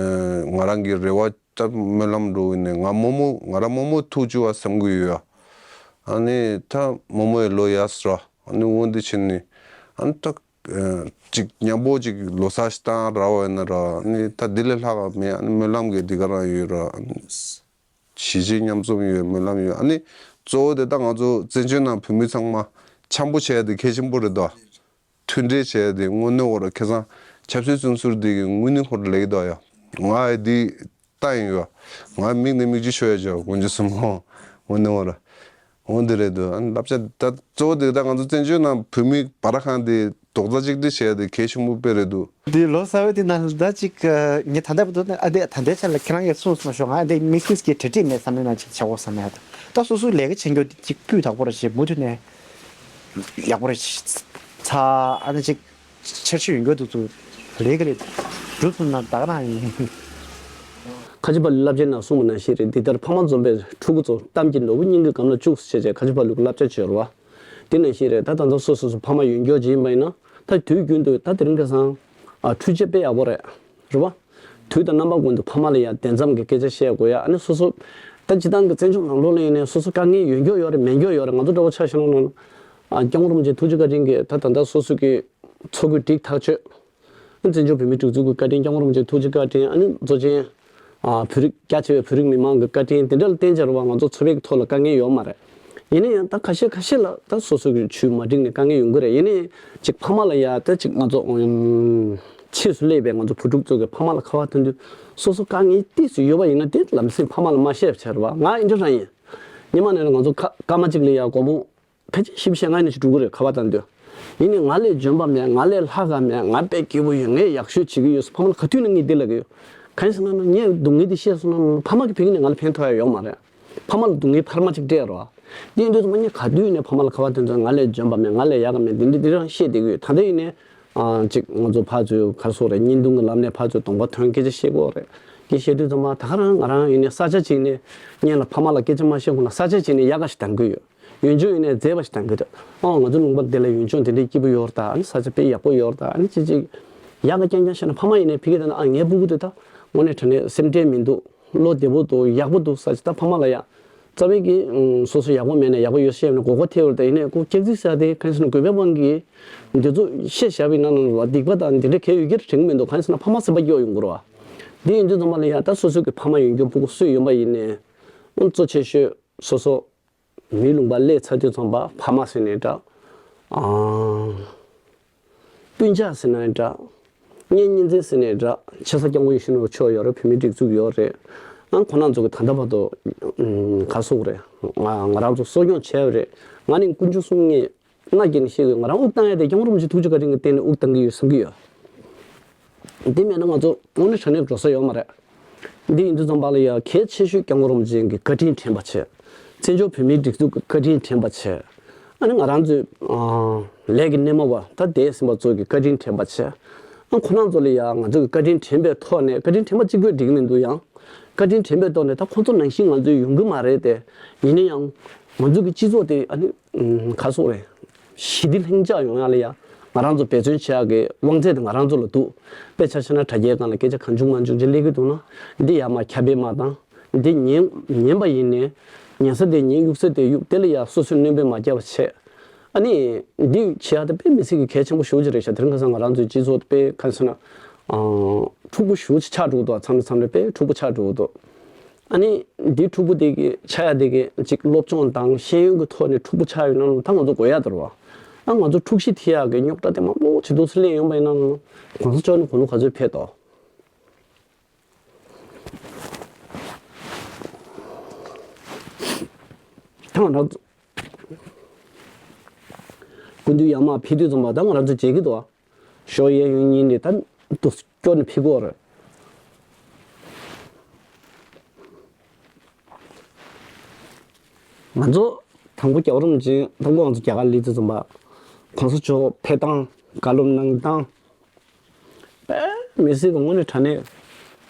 ང་རང་གི་རེ་བ། ད་སྨོན་ལམ་འགྲོ་ཡིན་ནས་ང་རྨོ་མོ་ང་རང་རྨོ་མོ་ཐུག་བཅུག་པ་བསམ་གི་ཡོད་ཡ། ཨ་ནི་ད་རྨོ་མོ་ཡི་ལོ་ཡས་ར། ཨ་ནི་འོ་འདི་ཕྱིན་ནི་ཨ་ནི་ད་ཅིག་མཉམ་པོ་ཅིག་ལོ་གསར་ཞིག་བཏང་ར་བ་ཡིན་ན་ར། ཨ་ནི་ད་འདི་ལས་ལྷག་ག་མེད། ཨ་ནི་སྨོན་ལམ་གི་འདི་ག་རང་ཡོད་ར། ཨ་ནི་གཞིས་བྱེས་མཉམ་འཛོམས་ཡོད། སྨོན་ལམ་ཡོད། ཨ་ནི་གཙོ་བོ་དེ་ད་ང་ཚོ་བཙན་བྱོལ་ནང་བོད་མི་ཚང་མ་འཆམ་པོ་བྱས་ཏེ་གལ་ཆེན་པོ་རེད་དོ། མཐུན་སྒྲིལ་བྱས་ཏེ་དངོས་གནས་འོ་ར་ཁ་སང་ཆབ་སྲིད་བཙོན་ཟུར་འདི་གི་དངོས་གནས་འོ་ར་ལེགས་དོ་ཡ། ང་ཨེ་འདི་ལྟ་ཡིན་ཡོད། ང་མིག་ནས་མིག་ཆུ་ཤོར་ཡ་ཅོ་དགོན་ཆུ་སུ་མོ། དངོས་གནས་འོ་ར། འོ་འདི་རེད་འདུག་ཨ་ནི་བསླབ་བྱ་ད་གཙོ་བོ་འདི་ད་ང་ཚོ་བཙན་བྱོལ་ནང་བོད་མི་བར་ཁང་འདི་རྡོག་རྩ་གཅིག་སྒྲིལ་བྱས་ཏེ་གལ་ཆེན་པོ་དཔེ་རེད་འདུག་འདི་ལོ་གསར་བའི་འདི་ནང་ད་ཅིག་ངས་ད་ལྟ་བར་དུ་ཨ་འདི་ད་ལྟའི་ཆ་ལ་ཁྱེད་རང་གིས་གསུངས་སོང་ཞོག་ང་འདི་དམིགས་བསལ་གྱི་གྲ་སྒྲིག་མེད་བསམ་ནས་ན་ཅིག་བྱ་འོ་བསམ་ནས་ད་སོ་སོའི་ལས་ཀ་བྱེད་རྒྱུ་འདི་ཅིག་སྤུས་དག་པོ་རེད་ཅིག་མུ་མཐུད་ནས། ཡག་པོ་རེད། ཚ་ཨ་ནི་ཅིག་ཆར་ཆུ་ཡོང་རྒྱུ་འདུག་ཚུལ་ལས་ཀ་ལས་གྲུབ་སོང་ན་ད་ག་རང་ཡིན། ཁ་ཆེ་ཕ་ལུའི་བསླབ་བྱའི་ནང་གསུངས་པ་ནང་བཞིན་རེད། འདི་ལྟར་ཕ་མ་འཛོམས་པའི་ཕྲུ་གུ་ཚོ་གཏམ་གྱི་ནོར་བུ་སྙིང་གི་སྒམ་ལ་བཅུག་ཟེར་བྱས་ཁ་ཆེ་ཕ་ལུ་གི་བསླབ་བྱ་བྱས་རེད་བ། དེ་ནང་བཞིན་རེད། ད་ད་ལྟ་སོ་སོ་སོ་ཕ་མ་ཡོད་མཁན་ཅིག་ཡིན་པ་ཡིན་ན་ད་དུས་རྒྱུན་དུ་ད་དེ་རིང་ཁ་སང་ཨ་འཕྲུལ་ཆས་དཔེ་ཡག་པོ་རེད། རེད་བ། དུས་དང་རྣམ་པ་ཀུན་ཏུ་ཕ་མ་ལ་ཡང་དེ་ཙམ་གྱི་སྐད་ཆ་བཤད་དགོས་ཡ། ཨ་ནི་སོ་སོ་ད་སྤྱི་བཏང་གི་བཙན་བྱོལ་ནང་ལོགས་ལ་ཡིན་ནའི་སོ་སོ་དཀའ་ངལ་ཡོད་མཁན་ཡོད་རེད་མེད་མཁན་ཡོད་རེད། ང་ཚོ་འདྲ་བོ་ཆ་བཞག་ན་ནང་ཨ་སྐྱབས་མགོན་རིན་པོ་ཆེ་ཐུགས་རྗེ་བཀའ་དྲིན་གྱིས་ད་ད་ལྟ་སོ་སོ་གི་འཚོ་གོས་སྒྲིག་ཐག་ཆོད། ཨ་བཙན་བྱོལ་བོད་མིའི་སྒྲིག་འཛུགས་ཀྱི་བཀའ་དྲིན། སྐྱབས་མགོན་རིན་པོ་ཆེ་ཐུགས་རྗེ་བཀའ་དྲིན། ཨ་ནི་གཙོ་ཆེན་ཨ་བོད་རིགས་རྒྱ་ཆེ་བའི་བོད་རིགས་མི་མང་གི་བཀའ་དྲིན་དེ་འདྲ་ལ་བརྟེན་བྱས་རེད་བ། ང་ཚོ་འཚོ་བའི་ཐོག་ལ་དཀའ་ངལ་ཡོད་མ་རེད། ཡིན་ན་ཡང་ད་ཁ་ཤས་ཁ་ཤས་ལ་ད་སོ་སོ་གི་ཇུས་མ་འགྲིག་ནས་དཀའ་ངལ་ཡོང་གི་རེད། ཡིན་ནའི་ཅིག་ཕ་མ་ལ་ཡ་ད་ཅིག་ང་ཚོ་ཨུམ་ཕྱིས་སུ་སླེབས་པའི་ང་ཚོ་བུ་ཕྲུག་ཚོ་གི་ཕ་མ་ལ་ཁ་པར་ཐོན་དུས་སོ་སོ་དཀའ་ངལ་ཏོག་ཙམ་ཡོད་པ་ཡིན་ན་དེ་ལམ་སེང་ཕ་མ་ལ་མ་བཤད་པ་བྱས་རེད་བ། ང་ཨེ་འདྲ་རང་ཡིན། སྔོན་མ་ནས་ང་ཚོ་ཁ་སྐར་མ་གཅིག་ལ་ཡ་སྒོར་མོ་ཕལ་ཆེར་བཞི་བཅུ་ཞེ་ལྔ་ནས་ཅིག་འགྲོ་གི་རེད་ཁ་པར་བཏང་དུས། ཡིན་ནའི་ང་ལས་འཇོན་པ་མེད། ང་ལས་ལྷག་ག་མེད། ང་དཔེ་སྐྱིད་པོ་ཡོད། ངས་ཡག་ཤོས་བྱེད་ཀྱི་ཡོད་ཟེར་ཕ་མ་ལ་ག་དུས་ནས་ངས་འདི་ལབ་ཀྱི་ཡོད། གང་ཡིན་ཟེར་ན་ངས་སྡུག་བསྔལ་འདི་བཤད་སོང་ན་ཕ་མ་གི་ཕ་གི་ནས་ང་ལ་ཕན་ཐོགས་ཡ་ཡོད་མ་རེད། ཕ་མ་ལ་སྡུག་བསྔལ་འཕར་མ་གཅིག་སྤྲད་རོགས། འདི་ཡིན་དུས་ཙམ་པ་ངས་ག་དུས་ནས་ཕ་མ་ལ་ཁ་པར་དོན་ཚན་ང་ལས་འཇོན་པ་མེད། ང་ལས་ཡག་ག་མེད། འདི་འདྲ་འདི་རང་བཤད་བསྡད་ཀྱི་ཡོད། ད་ལྟ་ཡིན་ནས་ཨ་ཅིག་ང་ཚོ་ཕར་ཚུར་ག་རེ་ཟེར་དགོས་རེད། བརྙན་ཐུང་གི་ལམ་ནས་ཕར་ཚུར་གདོང་པ་ཐོན་སྐད་ཆ་བཤད་ཀྱི་ཡོད་རེད། སྐད་བཤད་དུས་ཙམ་པ་ད་ག་རང་ང་རང་ཡིན་ནས་ས་ཆ་གཅིག་ནས་སྔོན་ལ་ཕ་མ་ལ་སྐད་ཆ་མ་བཤད་གོང་ལ་ས་ཆ་གཅིག་ནས་དབྱར་ཁ་ཞིག་གཏང་གི་ཡོད། ཡུལ་ལྗོངས་ཡིན་ནའི་མཛེས་པ་ཞིག་གཏང་གི་འདུག་ཨོ་ང་ཚོ་ལུང་པ་འདི་ལ་ཡུལ་ལྗོངས་འདི་འདྲའི་སྐྱིད་པོ་ཡོད་རེད་ད། ཨ་ནི་ས་ཆ་དཔེ་ཡག་པོ་ཡོད་རེད་ད། ཨ་ནི་ཅི་ཅི་ཡག་ག་རྐྱང་རྐྱང་བཤད་ན་ཕ་མ་ཡིན་ནའི་ཕ་གི་ད་ན་ཨ་ངའི་སྤུ་གུ་དེ་ད་དངོས་གནས་དྲང་གནས་སེམས་ཁྲལ་མི་འདུག་བློ་བདེ་པོ་འདུག་ཡག་པོ་འདུག་ས་ཆ་ད་ཕ་མ་ལ་ཡ་རྩ་བའི་གི་ཨུམ་སོ་སོ་ཡག་པོ་མེད་ན་ཡག་པོ་ཡོད་ཤེས་ཡོད་ན་གོ་གོ་ཐེ་ཡོད་རེད་ད། ཡིན་ནའི་ཁོ་སྐྱག་རྫུན་ཟ་དེ་གང་ཡིན་ཟེར་ན་དགོས་པའི་དབང་གིས་འདི་ཚོ་བཤད་བཞག་པའི་ནང་ན་ལ་སྡིག་པ་དང་འདི་འདྲ་གལ་ཡོད་ཀྱི་རེད་དྲན་གི་མི་འདུག་གང་ཡིན་ཟེར་ན་ཕ་མ་སེམས་པ་སྐྱོ་ཡོང་གི་རེད་བ། འདི་ཡིན་དུས་ཚང་མ་ལ་ཡ་ད་སོ་སོ་གི་ཕ་མ་ཡོད་རྒྱུ་སྤུ་གུ་སུ་ཡོད་པ་ཡིན་ནའི་ཨུམ་གཙོ་ཆེ་ཤོས། སོ་སོ་མིའི་ལུང་པ་སླེབས་ཚར་དུས་ཙམ་པ་ཕ་མ་ཟེར་ནའི་འདྲ། ཨང་། སྤུན་ཀྱག་ཟེར་ནའི་འདྲ། གཉེན་གཉེན་ཚན་ཟེར་ནའི་འདྲ། ཆེ་ས་སྐྱབས་མགོན་ཡིད་བཞིན་ནོར་བུ་མཆོག་ཡོད་རེད། བོད་མིའི་སྒྲིག་འཛུགས་ཡོད་རེད། ཨང་ཁོ་རང་ཚོ་གི་ད་ལྟ་བར་དུ་ཨུམ་ག་རེ་ཟེར་དགོས་རེད། ང་ང་རང་ཚོ་གསོ་སྐྱོང་བྱས་པ་རེད། ང་ནི་དཀོན་མཆོག་གསུམ་མངའ་སྐྱེས་ནས་བཤད་དགོས། ང་རང་དབུགས་བཏང་ཡ་དེ་སྐྱབས་མགོན་རིན་པོ་ཆེ་ཐུགས་རྗེ་བཀའ་དྲིན་གྱི་སྟེང་ནས་དབུགས་བཏང་གི་ཡོད་བསམ་གྱི་ཡོད། འདི་མེད་ན་ང་ཚོ་དངོས་གནས་དྲང་གནས་འགྲོ་ས་ཡོད་མ་རེད། འདི་ཡིན་དུས་ཙམ་པ་ལ་ཡ་གལ་ཆེ་ཤོས་སྐྱབས་མགོན་རིན་པོ་ཆེ་གི་བཀའ་དྲིན་དྲན་པ་བྱས། བཙན་བྱོལ་བོད་མིའི་སྒྲིག་འཛུགས་ཀྱི་བཀའ་དྲིན་དྲན་པ་བྱས། ཨ་ནི་ང་རང་ཚོའི་ཨ་ལས་ཀྱི་སྣེ་མོ་བ་ད་འདས་ཟིན་པ་ཚོ་གི་བཀའ་དྲིན་དྲན་པ་བྱས། ཨ་ཁོ་རང་ཚོ་ལ་ཡ་ང་ཚོ་གི་བཀའ་དྲིན་དྲན་པའི་ཐོག་ནས་བཀའ་དྲིན་དྲན་པ་གཅིག་པོས་འགྲིག་གི་མི་འདུག་ཡང་བཀའ་དྲིན་དྲན་པའི་ཐོག་ནས་ད་ཁོ་ཚོ་ནང་བཞིན་ང་ཚོ་ཡོང་གི་མ་རེད་དེ། ཡིན་ན་ཡང་ང་ཚོ་གི་སྤྱི་ཚོགས་དེ་ཨ་ནི་ག་རེ་ཟེར་དགོས་རེད། ཞི་བདེ་ལྷིང་འཇགས་ཡོང་ཡ་ལ་ཡ་ང་རང་ཚོ་འབད་བརྩོན་བྱེད་ཡ་གི་དབང་ཚད་དེ་ང་རང་ཚོ་ལ་འདུག་དཔེ་ཆ་བཞག་ན་དྲ་རྒྱའི་སྒང་ལ་སྐད་ཆ་གང་བྱུང་མང་བྱུང་ཅིག་སླེབས་ཀྱི་འདུག་ན་འདི་ཡར་མར་ཁྱབ་སྤེལ་མ་བཏང་། འདི་ཉན་ཉན་པ་ཡིན་ནའི་ཉན་ས་དེ་ཉན། གཡུག་ས་དེ་གཡུག་དེ་ལ་ཡ་སོ་སོས་སྣོན་པ་མ་བརྒྱབ་པ་བྱས། ཨ་ནི་འདི་བྱེད་ཡ་དེ་དཔེ་མི་སྲིད་ཀྱི་གལ་ཆེན་པོ་ཞེ་པོ་ཅིག་རེད་ཤག་དེ་རིང་ཁ་སང་ང་རང་ཚོའི་སྤྱི་ཚོགས་དཔེ་ག་རེ་ཟེར་ན་ཨ་འཁྲུག་པོ་ཞེ་པོ་ཅིག་ཆགས་འགྲོ་གི་འདུག་མཚམས་རེ་མཚམས་རེ་དཔེ་འཁྲུག་པོ་ཆགས་འགྲོ་གི་འདུག་ཨ་ནི་འདི་འཁྲུག་པོ་དེ་གི་ཆགས་ཡ་དེ་གི་ཅིག་སློབ་སྦྱོང་དང་ཤེས་ཡོན་གྱི་ཐོག་ནས་འཁྲུག་པོ་ཆགས་ཡོད་ན་ད་ང་ཚོ་དགོས་ཡ་དེ་རེད་བ། ཨ་ང་ཚོ་འཁྲུག་གཞི་ཐེབས་ཡ་གི་རྙོག་དྲ་དེ་མང་པོ་ཇེ་སྡུག་སུ་སླེབས་ཡོང་པ་ཡིན་ན་གོང་ས་མཆོག་ནི་དགུང་ལོ་ག་ཚོད་ཕེབས་དོ། ད་ང་རང་ཚོ་སྐུ་མདུན་ཡར་མར་ཕེབས་དུས་ཙམ་པ་ད་ང་རང་ཚོ་མཇལ་གྱི་འདུག་ཞོགས་གཡས་གཡོན་གཉིས་ནས་ད་དུ་སྐྱོར་ནས་ཕེབས་ཀྱི་ཡོད་རེད། ང་ཚོ་ དང་པོ་རྒྱལ་བ་རིན་པོ་ཆེ་དང་པོ་ང་ཚོ་རྒྱ་གར་སླེབས་དུས་ཙམ་པ། གོང་ས་མཆོག་ཕེབས་སྟངས། བཀའ་སློབ་གནང་སྟངས། དཔེ་མི་སྲིད་པ་དངོས་གནས་དྲང་གནས།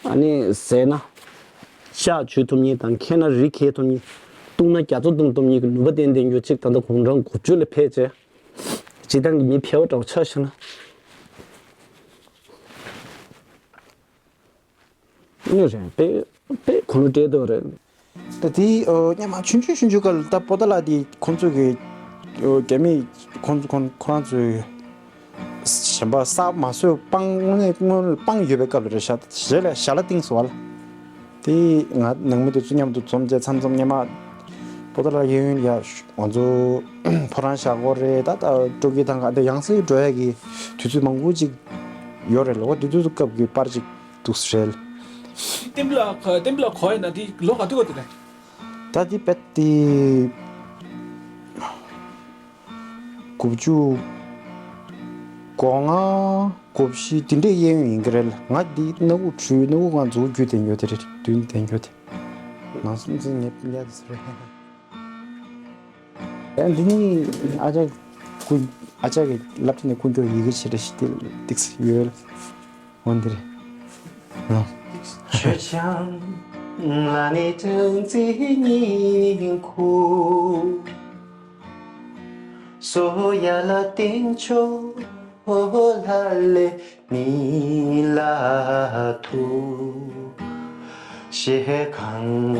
ཨ་ནི་ཟས་ན་ལྕགས་འཇུ་ཐུབ་མཁན་དང་། འཁྱེར་ན་རི་འཁྱེར་ཐུབ་མཁན། བཏུང་ན་རྒྱ་མཚོ་བཏུང་ཐུབ་མཁན་གྱི་ནུས་པ་ལྡན་ལྡན་རྒྱུ་གཅིག་ད་ལྟ་དགུང་གྲངས་དགུ་བཅུ་ལ་ཕེབས་བྱས། སྤྱིར་བཏང་གི་མི་ཕལ་བ་འདྲ་བོ་ཆ་བཞག་ན། དངོས་རེད། དཔེ་དཔེ་གོ་ནོར་འདྲ་བོ་རེད། ད་དེ་ཨོ་སྔོན་མ་ཆུང་ཆུང་ཆུང་ཆུང་སྐབས་ལ་ད་པོ་ཏཱ་ལ་དེ་ཁོང་ཚོ་གི་ཨོ་རྒྱ་མི་ཁོང་ཁོང་ཁོ་རང་ཚོའི་གཞན་པ་གསར་མ་བཟོས། སྤང་དངོས་གནས་སྔོན་ལ་སྤང་ཡོད་པའི་སྐབས་ལ་རེད་ཤག་ཞལ་ལ་ཞལ་ལག་བཏིང་སོང་བ་ལ། དེ་ང་ནང་མི་དེ་ཚོ་མཉམ་དུ་འཛོམས་བྱས། མཚམས་མཚམས་སྔོན་མ་པོ་ཏཱ་ལ་གཡས་གཡོན་ཡ་ང་ཚོ་ཕོ་བྲང་བཞག་གོ་རེད། ད་ད་སྤྲོ་སྐྱིད་ཐང་ག་དེ་ཡང་སེ་འགྲོ་ཡ་གི་དུས་ཚོད་མང་པོ་ཅིག་ཡོད་རེད་ལ། འོ་དེ་དུས་སྐབས་ཀྱི་པར་ཅིག་འདུག་ཟེར། བསྟན་པ་ལ་བསྟན་པ་ལ་གོ་ཡ་ན་དེ་ལོ་ག་དུས་གོ་དེ་རེད། ད་དེ་དཔེ་དེ་དགུ་བཅུ་གོ་ལྔ་གོ་བཞི་དེ་འདྲའི་གཡས་གཡོན་ཡིན་གྱི་རེད་ལ། ང་འདི་སྣ་ཁུག་བྲུས། སྣ་ཁུག་ང་འཛུགས་རྒྱུ་དེ་ཉོ་དེ་རེད། མདུན་དེ་ཉོ་དེ། ནང་སེམས་ཅན་ཉེ་ཉེ་དེ་ཟེར། ཨ་འདི་ནི་ཨ་ཅག་ཀུན། ཨ་ཅག་གི་སློབ་གྲྭ་ནས་ཀུན་སྐྱོར་ཡི་གེ་བྱེད་འདྲ་ཞིག་དེ་ཏིག་ཡོད། འོ་འདི་རེད། ཨ། ཆོས་འཆང་ལ་ནི་སྦྲང་རྩི་སྙིང་ཁུ། སོ་ཡ་ལ་སྟེང་ཕྱོགས་ལ་ལེ་ནི་ལ་ཐུ། ཞེ་གང་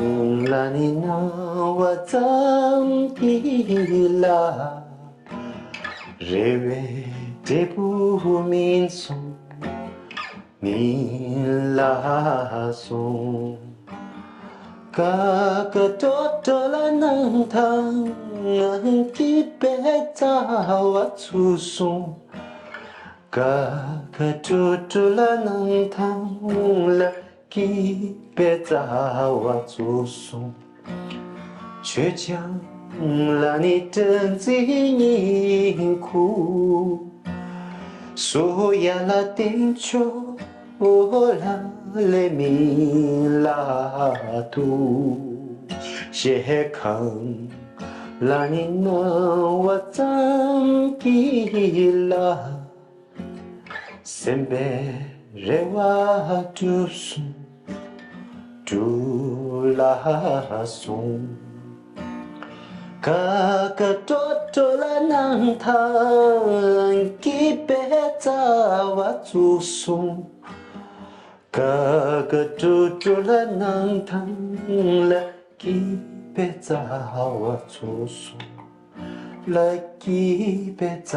ལ་ནི་སྣང་བ་ཙམ་གྱིས་ལ། རེ་བའི་འབྲས་བུ་སྨིན་སོང་ནི་ལ་སོང་། ཀ་ཀ་ཏོ་ཏོ་ལ་སྣང་ཐང་སྐྱིད་པའི་རྩ་བ་ཚུགས་སོང་། ཀ་ཀ་ཏོ་ཏོ་ལ་སྣང་ཐང་ལ་སྐྱིད་པའི་རྩ་བ་ཚུགས་སོང་། ཆོས་འཆང་ལ་ནི་སྦྲང་རྩི་སྙིང་ཁུ། སོ་ཡ་ལ་སྟེང་ཕྱོགས་ལ་ལེ་མི་ལ་ཐུ། ཞེ་གང་ལ་ནི་སྣང་བ་ཙམ་གྱིས་ལ། སེམས་པའི་རེ་བ་འགྲུབ་སོང་། འགྲུབ་ལ་སོང་། ཀ་ཀ་ཏོ་ཏོ་ལ་སྣང་ཐང་སྐྱིད་པའི་རྩ་བ་ཚུགས་སོང་། ཀ་ཀ་ཏོ་ཏོ་ལ་སྣང་ཐང་ལ་སྐྱིད་པའི་རྩ་བ་ཚུགས་སོང་། ལ་སྐྱིད་པའི་རྩ་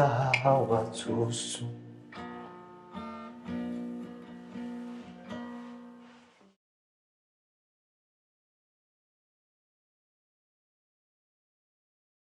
བ་ཚུགས་སོང་།